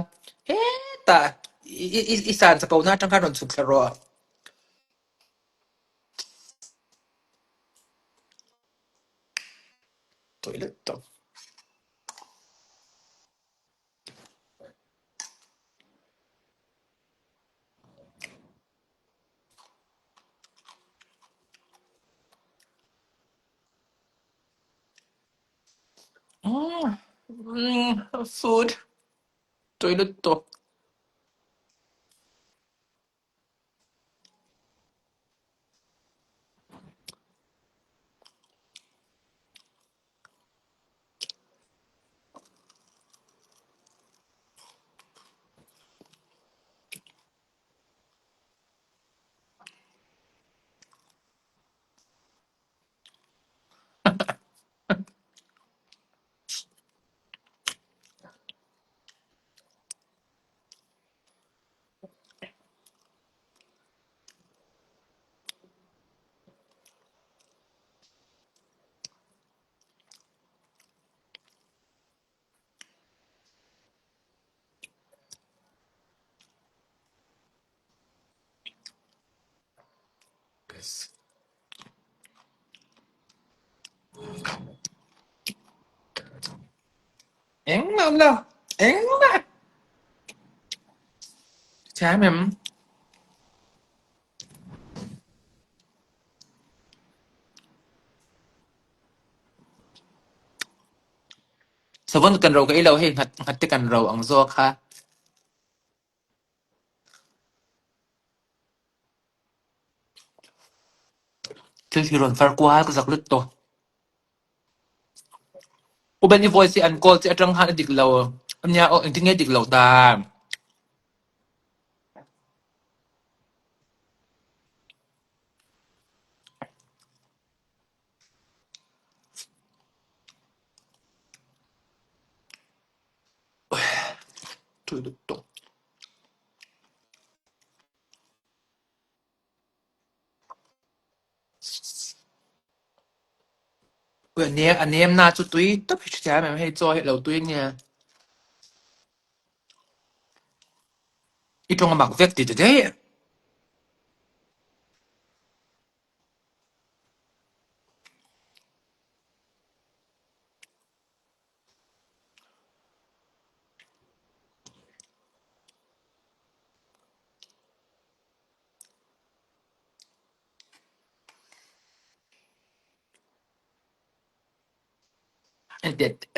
hetah i i i san chapo na atang khan rawn chhuk thla rawh. Toilet tawp. Food toilet tawh. Engmah awm lo, engmah! Thiam em? Savun kan ro ka ei lo hei nghat nghat te kan ro ang zawk kha. Thil hi rawn far kual ka zak lut tawh. U Ben i voice hi an call che atang khan a dik lo ania aw engtin nge dik loh ta? Tui lutuk. A nem na chu tui tawp hi hrethiam em hei chaw hi a lo tui ania. I tawng a mak vek ti ta daih.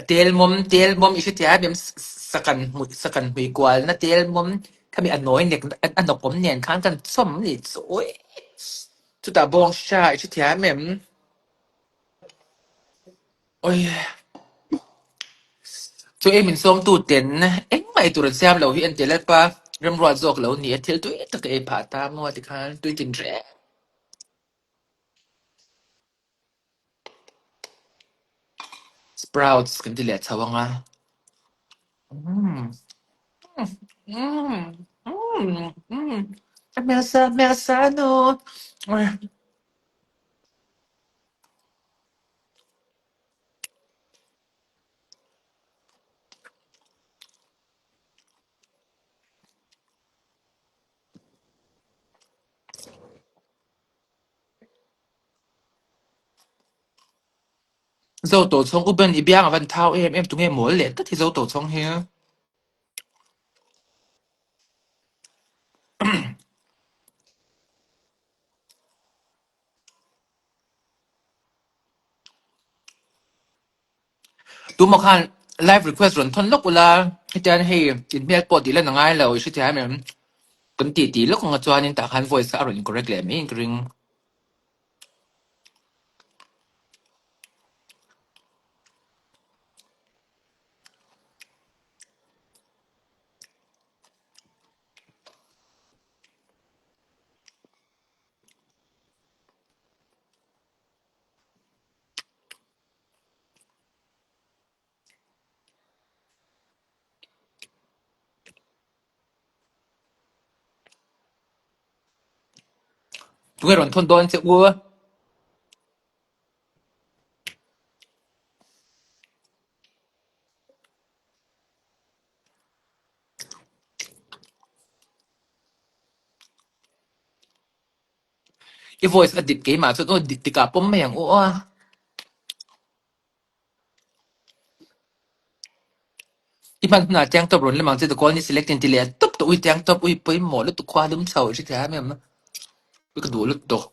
Telmawm telmawm i hrethiam em sakan sakan hmui kualna telmawm khami a nawi nek a nawk awm nen khan kan chawm a ni chu ui chutah bawng hria i hrethiam em? Oi chu ei min sawmtu ten engmah ei tur an siam lo hi an ti lalpa remruat zawk lo ni a thil tui tak a ei phah ta maw tikhan tui tin reng. Sprouts kan ti leh chho ang a. Hmelsa hmelsa nu. Zo tawh chhawng u Ben i biang a van thau em em tunge mawl leh tlat hi zo tawh chhawng hi. Tuma khan live request rawn thawn lawk ula hetiang hei inhmel pawh tih lan a ngai lo i hrethiam em? Kan tih tih lawk anga chuanin tah khan voice kha a rawn incorrect leh mai in ka ring. Tunge rawn thawn dawn che u? I voice a dik keimah chuan aw dik tikah pawm mai ang u aw. I hman hunah tank top rawn lem ang che the call ni select in ti leh tawp tawh ui tank top ui pawimawh lutuk khua lum chho i hre thiam em ui ka duh lutuk.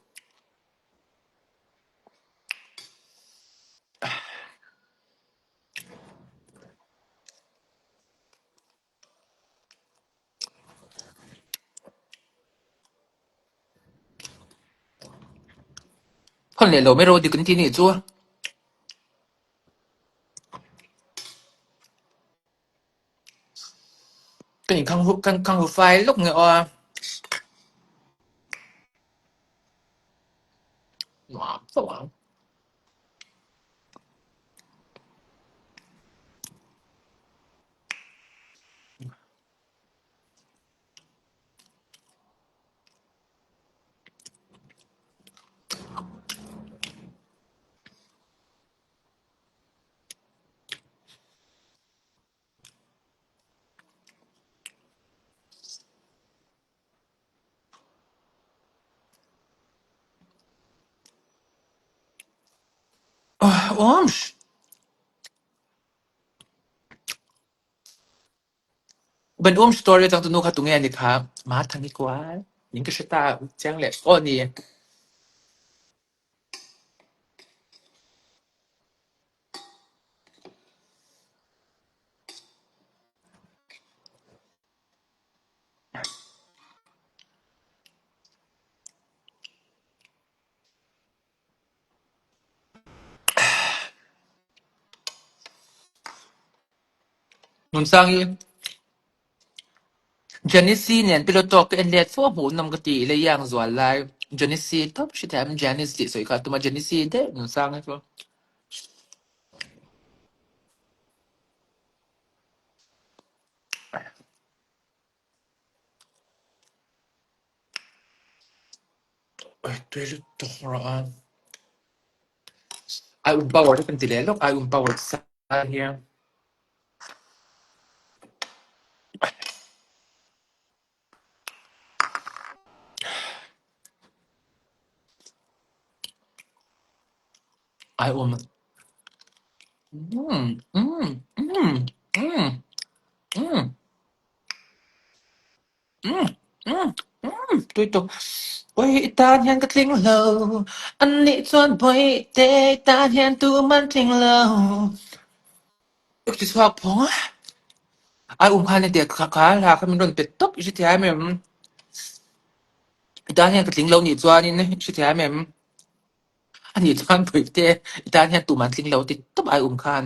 Thawn leh lo mai rawh dik an ti nih chu. Ka inkhang hu kan khang hu fai lawk nge aw a. Nuam fo ang. Awmsh! Ben um story atang tunu kha tunge ani kha ma thangi kual ning ka hre ta chiang leh aw ni. Nunsangi Janice nen pilot tawk ka en let fo a hmuh nawm ka ti ila iang zual lai Janice tawp hrethiam Janice tih sawi kha a tum a Janice daih Nunsangi chu. Tui lutuk rawh a. Ai um power te kan ti leh lawk ai um power sa hian. Ai um. Mm, mm, mm, mm, mm. Mm, mm, mm, tui tuk. Oi i tan hian ka tling lo. An nih chuan bawihte i tan hian tu man tling lo. Ti chhuak phawng a. Ai um khan te kha kha hla kha min rawn pe tawp i hrethiam em? I tan hian ka tling lo nih chuanin i hrethiam em? Ani chuan bawihte i tan hian tu man tling lo ti tawp ai um khan.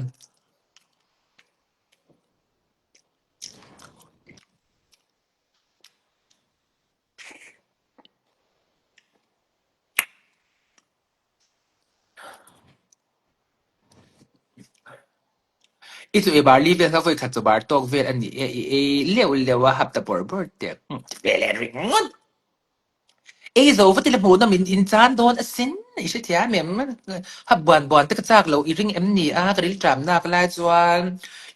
I chu ei bar li vel kha vawi khat chu bar tawk vel a ni e, i ei leuh leuh a hapta bawrh bawrh teh ve leh ringawt. Ei zo va ti la hmuh nawm in in chan dawn asin i hrethiam em? Hap buan buan te ka chak lo i ring em ni a ka ril ṭam nak lai chuan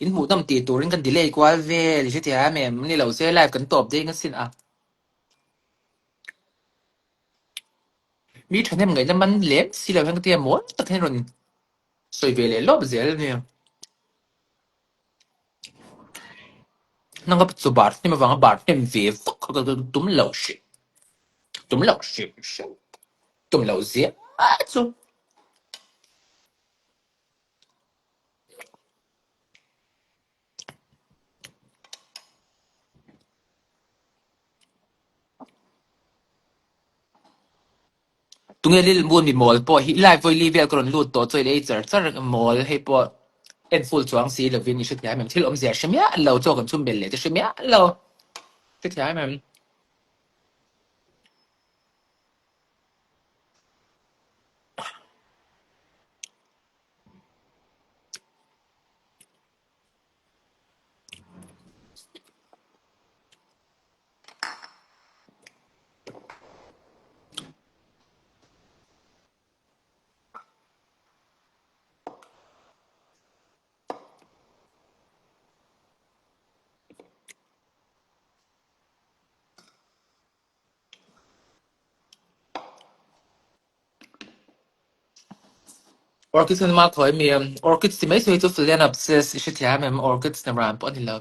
in hmuh nawm tih turin kan delay kual vel i hrethiam em? Ni lo se live kan tawp deng asin a. Mi ṭhahnem ngaihna man lem si lo hian ka tia mawl tak hian rawn sawi ve leh lawp zel a nia. Nang ka chu bar hnem avanga bar hnem ve vak kha ka tum lo hrim tum lo hrim hrim tum lo zia chu. Tunge lil mun mi mawl pawh hi live vawi li vel ka rawn lut tawh chuan ei char char mawl hei pawh en full chuang si lovin i hrethiam em thil awmzia hre miah lo chaw kan chhum bel leh te hre miah lo hrethiam em. Orchids kan ma khawi mi orchids ti mai sawi chu phalaenopsis i hrethiam em orchids na ran pawh a ni lo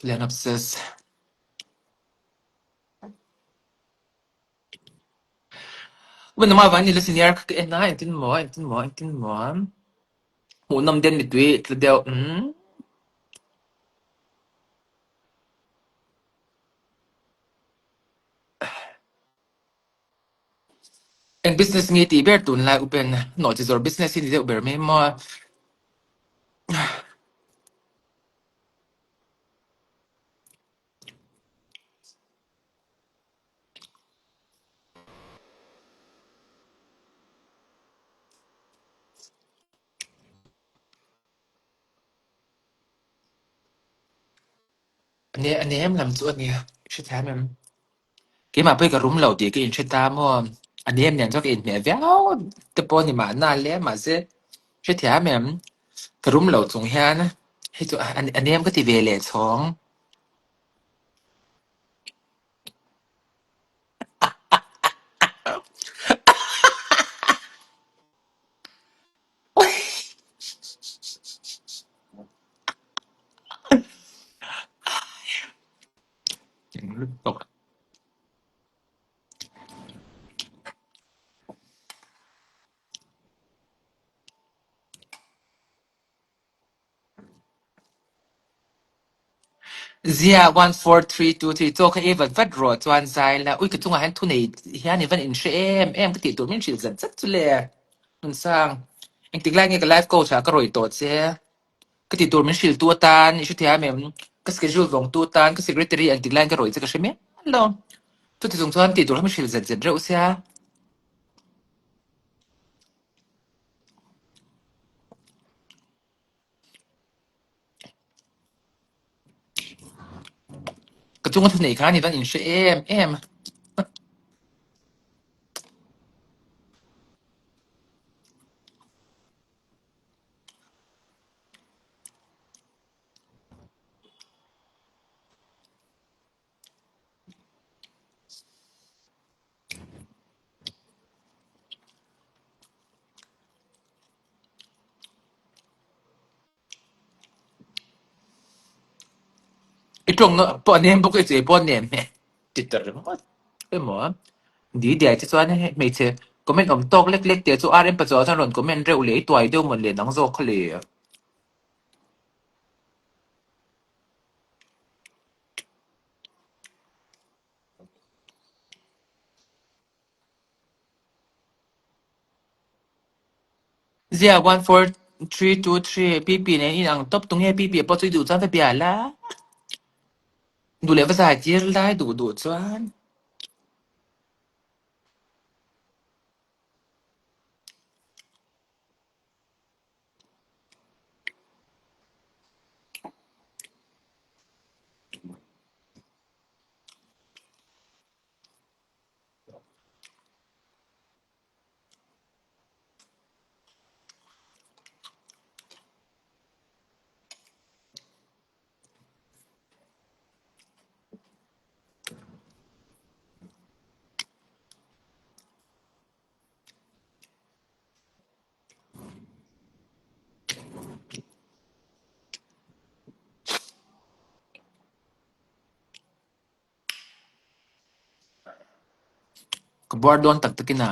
phalaenopsis. Upa van ni la senior kha ka en a engtin maw engtin maw engtin maw hmuhnawm den mitui tla deuh umm. Eng business nge tih ber tunlai upen nawhchi zawr business hi ni deuh ber mai maw? A nem lam chu a nia, i hrethiam em? Keimah pawh hi ka rum lo tih ka inhre ta maw? A nem nen chuan ka inhmeh viau te pawh a ni mahna le, mahse hrethiam em? Ka rum lo chung hian hei chu a nem ka ti ve leh chhawng. Zia 14323 chaw kha ei vat vat rawh chuan zai la ui ka chungah hian thu nei hian i van inhre em em ka tih tur min hrilh zat zat chu le Nunsang engtik lai nge ka life coach ah ka rawih tawh che ka tih tur min hrilh tu atan i hrethiam em ka schedule vawng tu atan ka secretary engtik laiin ka rawih che ka hre miah lo chuti chung chuan tih tur kha min hrilh zat zat reuh sia. Ka chunga thu nei khan i van inhre em em. I tawng na pawh a nem bawk e che pawh a nem hmel ti ta ringawt emaw di diai te chuan hmeichhe comment awm tawk lek lek teh chu RM pachuau chuan rawn comment reuh leh i tuai deuh mawn le nang zawk kha le. Zia 14323 PP nen in ang tawp tunge PP pawh chu i duh chuan va bia la duh leh va zai tir lai duh duh chuan. Ka buar dawn tak takin a.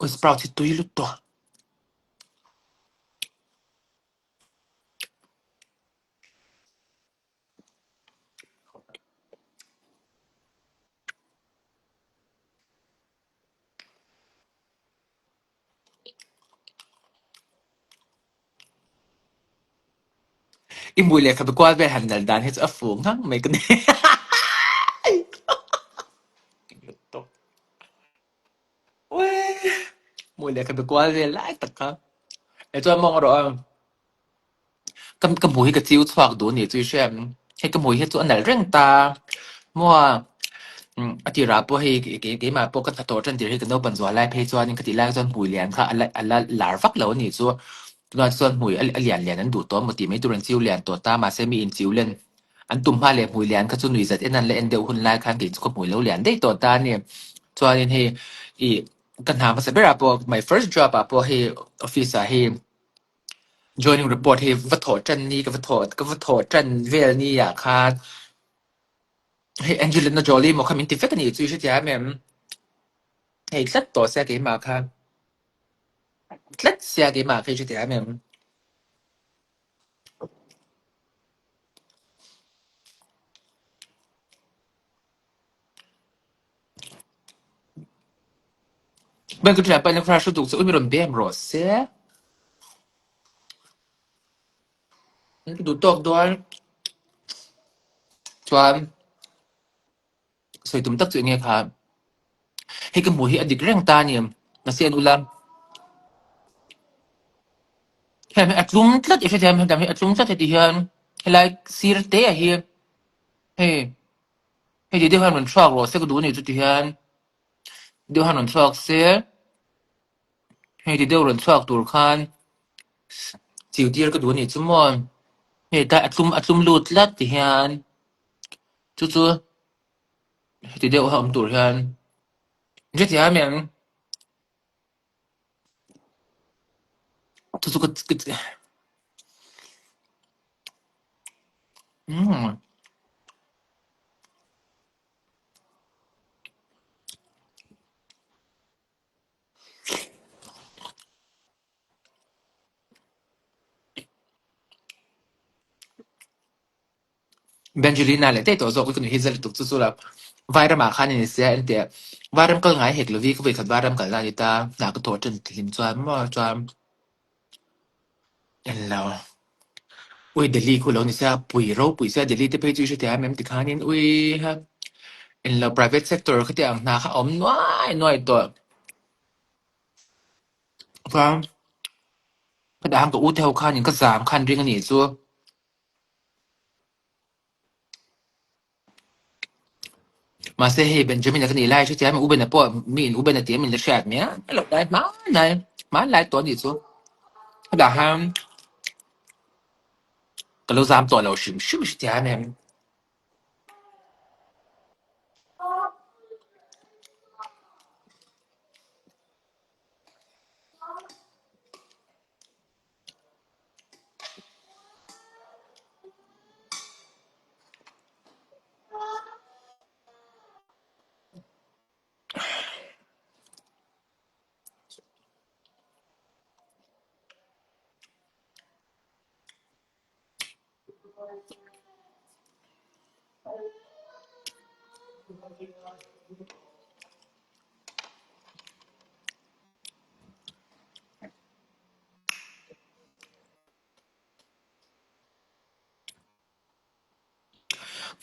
Ui sprout hi tui lutuk. I mui leh khabe kual vel han nal dan hi chu a fu ngang mai ka ni. Mui leh khabe kual vel lai tak kha. E chuan mawng erawh a ka ka hmui hi ka chiu chhuak duh a ni chu i hria em? Hei ka hmui hi chu a nalh reng ta. Maw a tirah pawh hei keimah pawh ka hnathawh tan tir hi ka naupan zual lai phei chuanin ka tih lai chuan hmui lian kha a la a la lar vak lo a nih chu. Tunah chuan hmui a lian lian an duh tawh emaw tih mai tur an chiu lian tawh ta mahse mi in chiu len an tum hma leh hmui lian kha chu nuih zat en an la en deuh hun lai khan kei chu ka hmui lo lian daih tawh ta a ni. Chuanin hei ih ka hna hmasa berah pawh my first job ah pawh hei office ah hei. Joining report hi va thawh tan ni ka va thawh ka va thawh tan vel ni ah khan hei Angelina Jolie maw kha min ti vek a nih chu i hrethiam em? Hei tlat tawh sia keimah kha tlat sia keimah kha i hrethiam em? Bank ka ṭhian pa in a crush lutuk chu ui mi rawn bem rawh se. Ka duh tawk dawn chuan sawi tum tak chu eng nge kha hei ka hmuh hi a dik reng ta a ni mahse an ula heng hi a tlum tlat i hrethiam hetiang hi a tlum tlat heti hian helai sir te ah hi hei heti deuh hian rawn chhuak rawh se ka duh a nih chu ti hian deuh hian rawn chhuak se. Hei ti deuh rawn chhuak tur khan chiu tir ka duh a nih chu maw hei tlai a tlum a tlum lut tlat ti hian chu chu heti deuh a awm tur hian hrethiam em chu chu ka umm. Brangelina leh daih tawh zawk ka nuih hi za lutuk chu chu la Vairamah khan a ni sia engtiah Vairam kal ngai hek lovi ka vawikhat Vairam kalna a ni ta hna ka thawh ṭan hlim chuan maw chuan englo ui Delhi khu lo ni sia pui ropui sia Delhi te phei chu i hrethiam em tikhanin ui ha englo private sector khatiang ang hna kha a awm nuai nuai tawh. Chuan ka dah ang ka u te ho khanin ka zam khan ring a nih chu. Mahse hei Benjamin-a ka nih lai hrethiam U Ben-a pawh miin U Ben-a tih a min la hriat mai a, a lo lai hmanlai hmanlai tawh a nih chu. Ka dah khan ka lo zam tawh lo hrim hrim hrethiam em.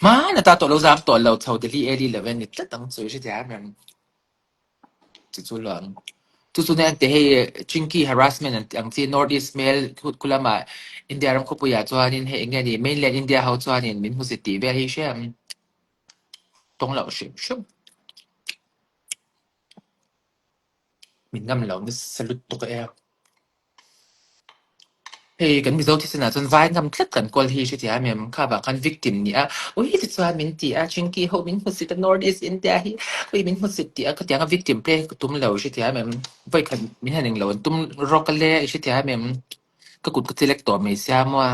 Hmana ta tawh lo zam tawh lo chho Delhi Eli lo en ni tlat ang chu i hrethiam em? Chu chu lo ang. Chu chu nen te hei Chinki harassment an tih ang chi North East hmel khut khu lamah India ram khawpuiah chuanin hei eng nge ni mainland India ho chuanin min hmusit tih vel hi hria ang. Tawng loh hrim hrim. Min ngam lo nasa lutuk e. Hei kan Mizo thisenah chuan vai ngam tlat kan kawl hi hrethiam em? Kha vang khan victim ni a, ui tichuan min ti a, Chinki ho min hmusit a, North East India hi ui min hmusit tih a, khatiang a victim play ka tum lo hrethiam em? Vawikhat min han englo an tum rawk ale i hrethiam em? Ka kut ka chilek tawh mai sia maw a.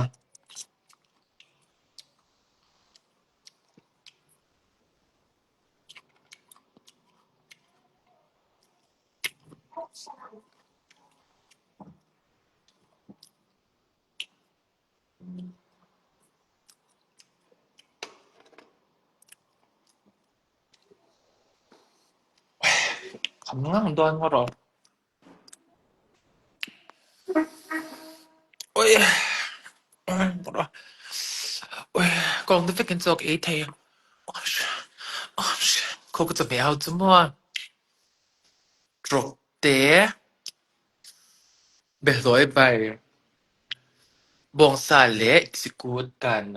Kham ngang dawn ngawt rawh. Ui ui kawng te vekin chaw ka ei thei a khaw ka chawhmeh ho chu maw rawk te behlawi bai bawngsa leh sikut kan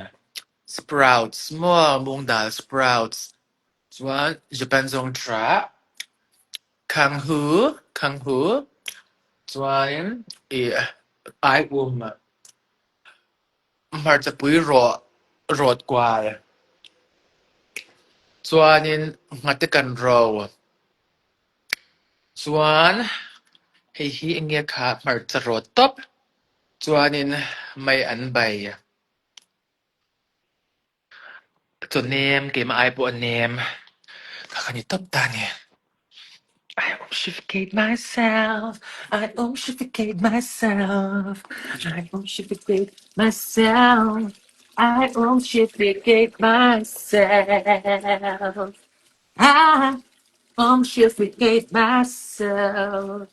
sprouts maw mung dal sprouts chuan Japan zawng tha Khanghu Khanghu chuanin ih aium hmarchapui rawh rawt kual chuanin nghate kan ro chuan hei hi eng nge kha hmarcha rawt tawp. Chuanin mai an bai. Chaw nem, keimah ai pawh a nem. Kha ka ni tawp ta a ni. I omshificate myself, I omshificate myself, I omshificate myself, I omshificate myself, I omshificate myself.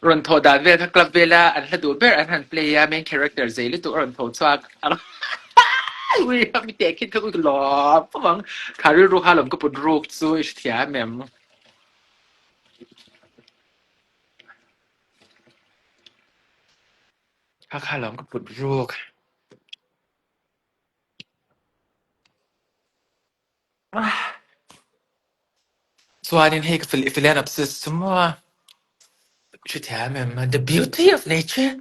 Rawn thawh dan vel kha club vela an hla duh ber an han play a, main character zei lutuk a rawn tho chhuak a ui a mi teh khin kha ui ka lawm fawm ang kha rilru kha lawm ka put ruk chu i hrethiam em? Kha kha lawm ka put ruk. Chuanin hei ka Phalaenopsis chu maw hrethiam em the beauty of nature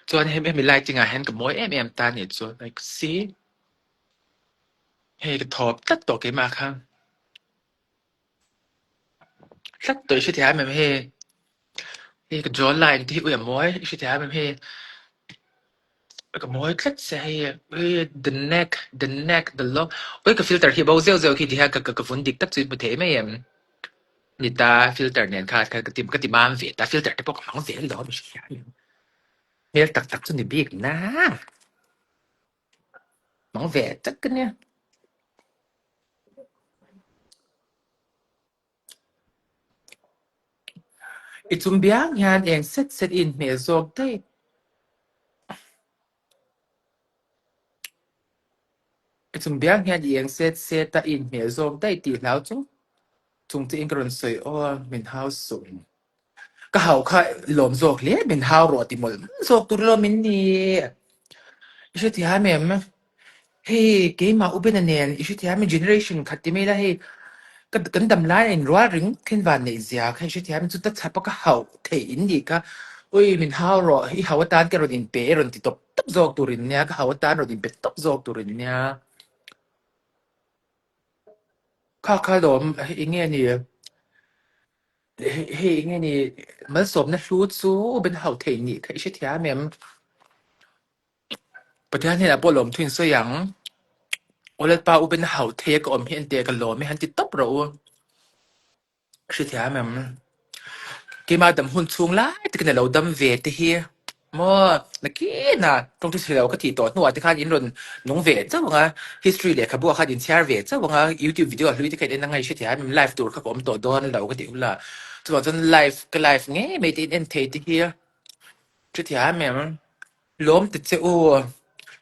chuan hemi hemi lighting ah hian ka mawi em em ta anih chu like see hei ka thawp tlat tawh keimah kha tlat tawh i hrethiam em hei hei ka jaw line te hi ui a mawi i hrethiam em hei. Ka mawi tlat che hei the neck the neck the long ui ka filter hi a bo zeuh zeuh khi ti hian ka ka vun dik tak chu i hmu thei mai em ni ta filter nen khan ka ti ka ti mam ve ta filter te pawh ka hmang zel dawn hmel tak tak chu ni bik na hmang ve tak ka nia. I chum biang hian eng set set i inhmeh zawk daih. I chum biang hian i eng set set a i inhmeh zawk daih tih hlau chung chung che in ka rawn sawi aw min hau suh. Ka hauh kha lawm zawk hle min hau rawh ti mawlh mawlh zawk tur lawm in ni. I hrethiam em? Hei keimah Ubena nen i hrethiam em generation khat ti mai la hei ka kan dam lai a inrual ring khin van neih zia kha i hrethiam em chu ta chhap a ka hauh theih in nih kha ui min hau rawh i hau atan ka rawn inpe e rawn ti tawp tawp zawk tur in nia ka hau atan rawn inpe tawp zawk tur in nia. Kha kha lawm eng nge ni? Hei eng nge ni malsawmna hlu chu ben hauh theih nih kha i hrethiam em? Pathian hnenah pawh lawm thu in sawi ang. Aw Lalpa u ben hauh thei a ka awm hi engtiah ka lawm e han ti tawp rawh u. Hrethiam em? Keimah dam hun chhung lai takin a lo dam ve te hi maw nakinah tawngtai chhe lo ka tih tawh hnuah te khan in rawn nung ve chauh ang a, history lehkhabu ah khan in chhiar ve chauh ang a, youtube video a hlui te kha in en anga i hrethiam em live tur kha ka awm tawh dawn lo ka tih hula chuvang chuan live ka live ngei mai te in en thei te hi hrethiam em? Lawm ti che u,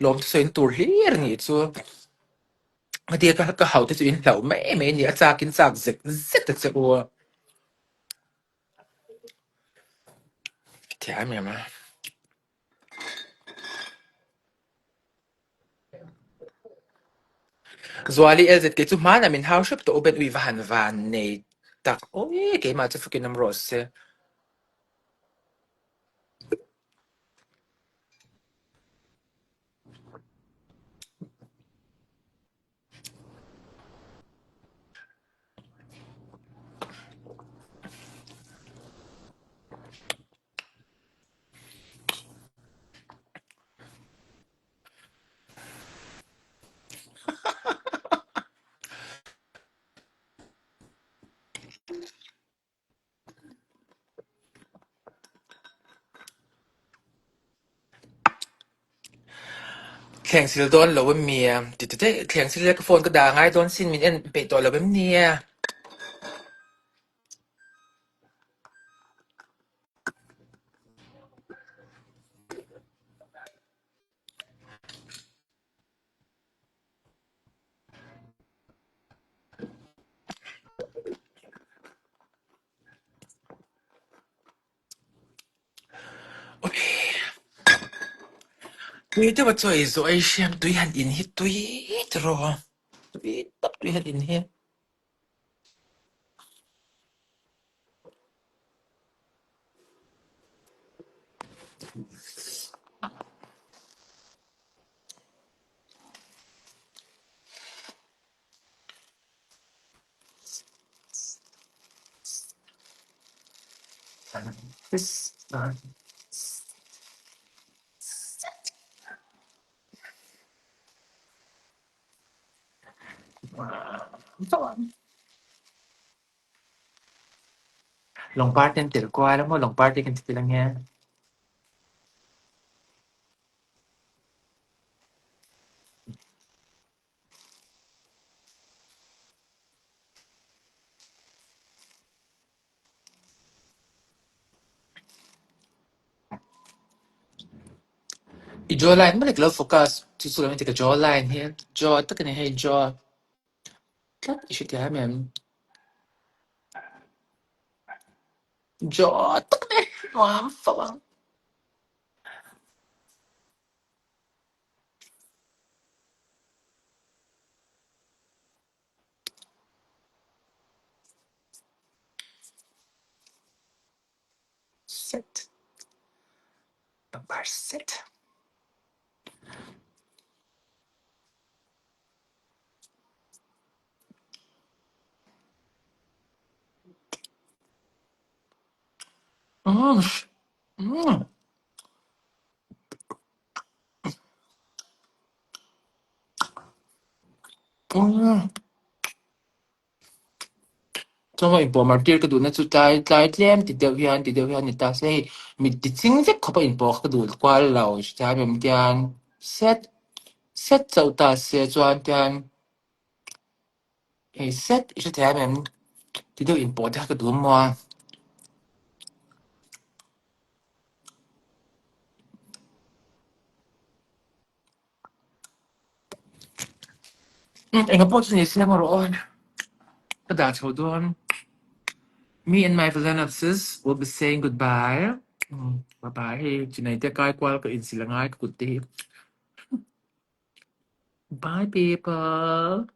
lawm chu sawi in tur hlir a nih chu. Hetia ka ka hau te chu in hlauh mai mai a ni a chak in chak zet zet ta che u a. Thiam em a. Zuali LZK chu hmanah min hau hrep tawh u Ben ui va han van nei tak awi keimah chu fukin awm rawh se. Thleng sil dawn lo em mi? Ti ta daih, thleng sil ka phone ka dah ngai dawn sin min en peih tawh lo em ni? Tui deuh a chaw ei zawh ei hriam tui han in hi tui tiraw tui tak tui han in hi. Lawngpar te an tel kual a maw lawngpar te kan ti tel ange. I jaw line maw lek lo focus chu chu lo ka jaw line hi jaw tak a ni hei jaw tlat i hrethiam em? Jaw tak a ni nuam fo ang. Set. Pangpar set. Mm. Mm. Mm. Chuan maw inpawh mar tir ka duhna chu tlai tlai tlem ti deuh hian ti deuh hian ni ta se hei mit ti ching vek khawpa inpawh ka duh kual lo hriat em tian set set chauh ta se chuan tian hei set i hre thei em ti deuh inpawh te kha ka duh maw a. Enga pawh chu ni se emaw rawh aw. Ka dah chho dawn. Me and my Phalaenopsis will be saying goodbye. Bye bye. Hei chinai te kai kual ka insil angai ka kut te hi. Bye people.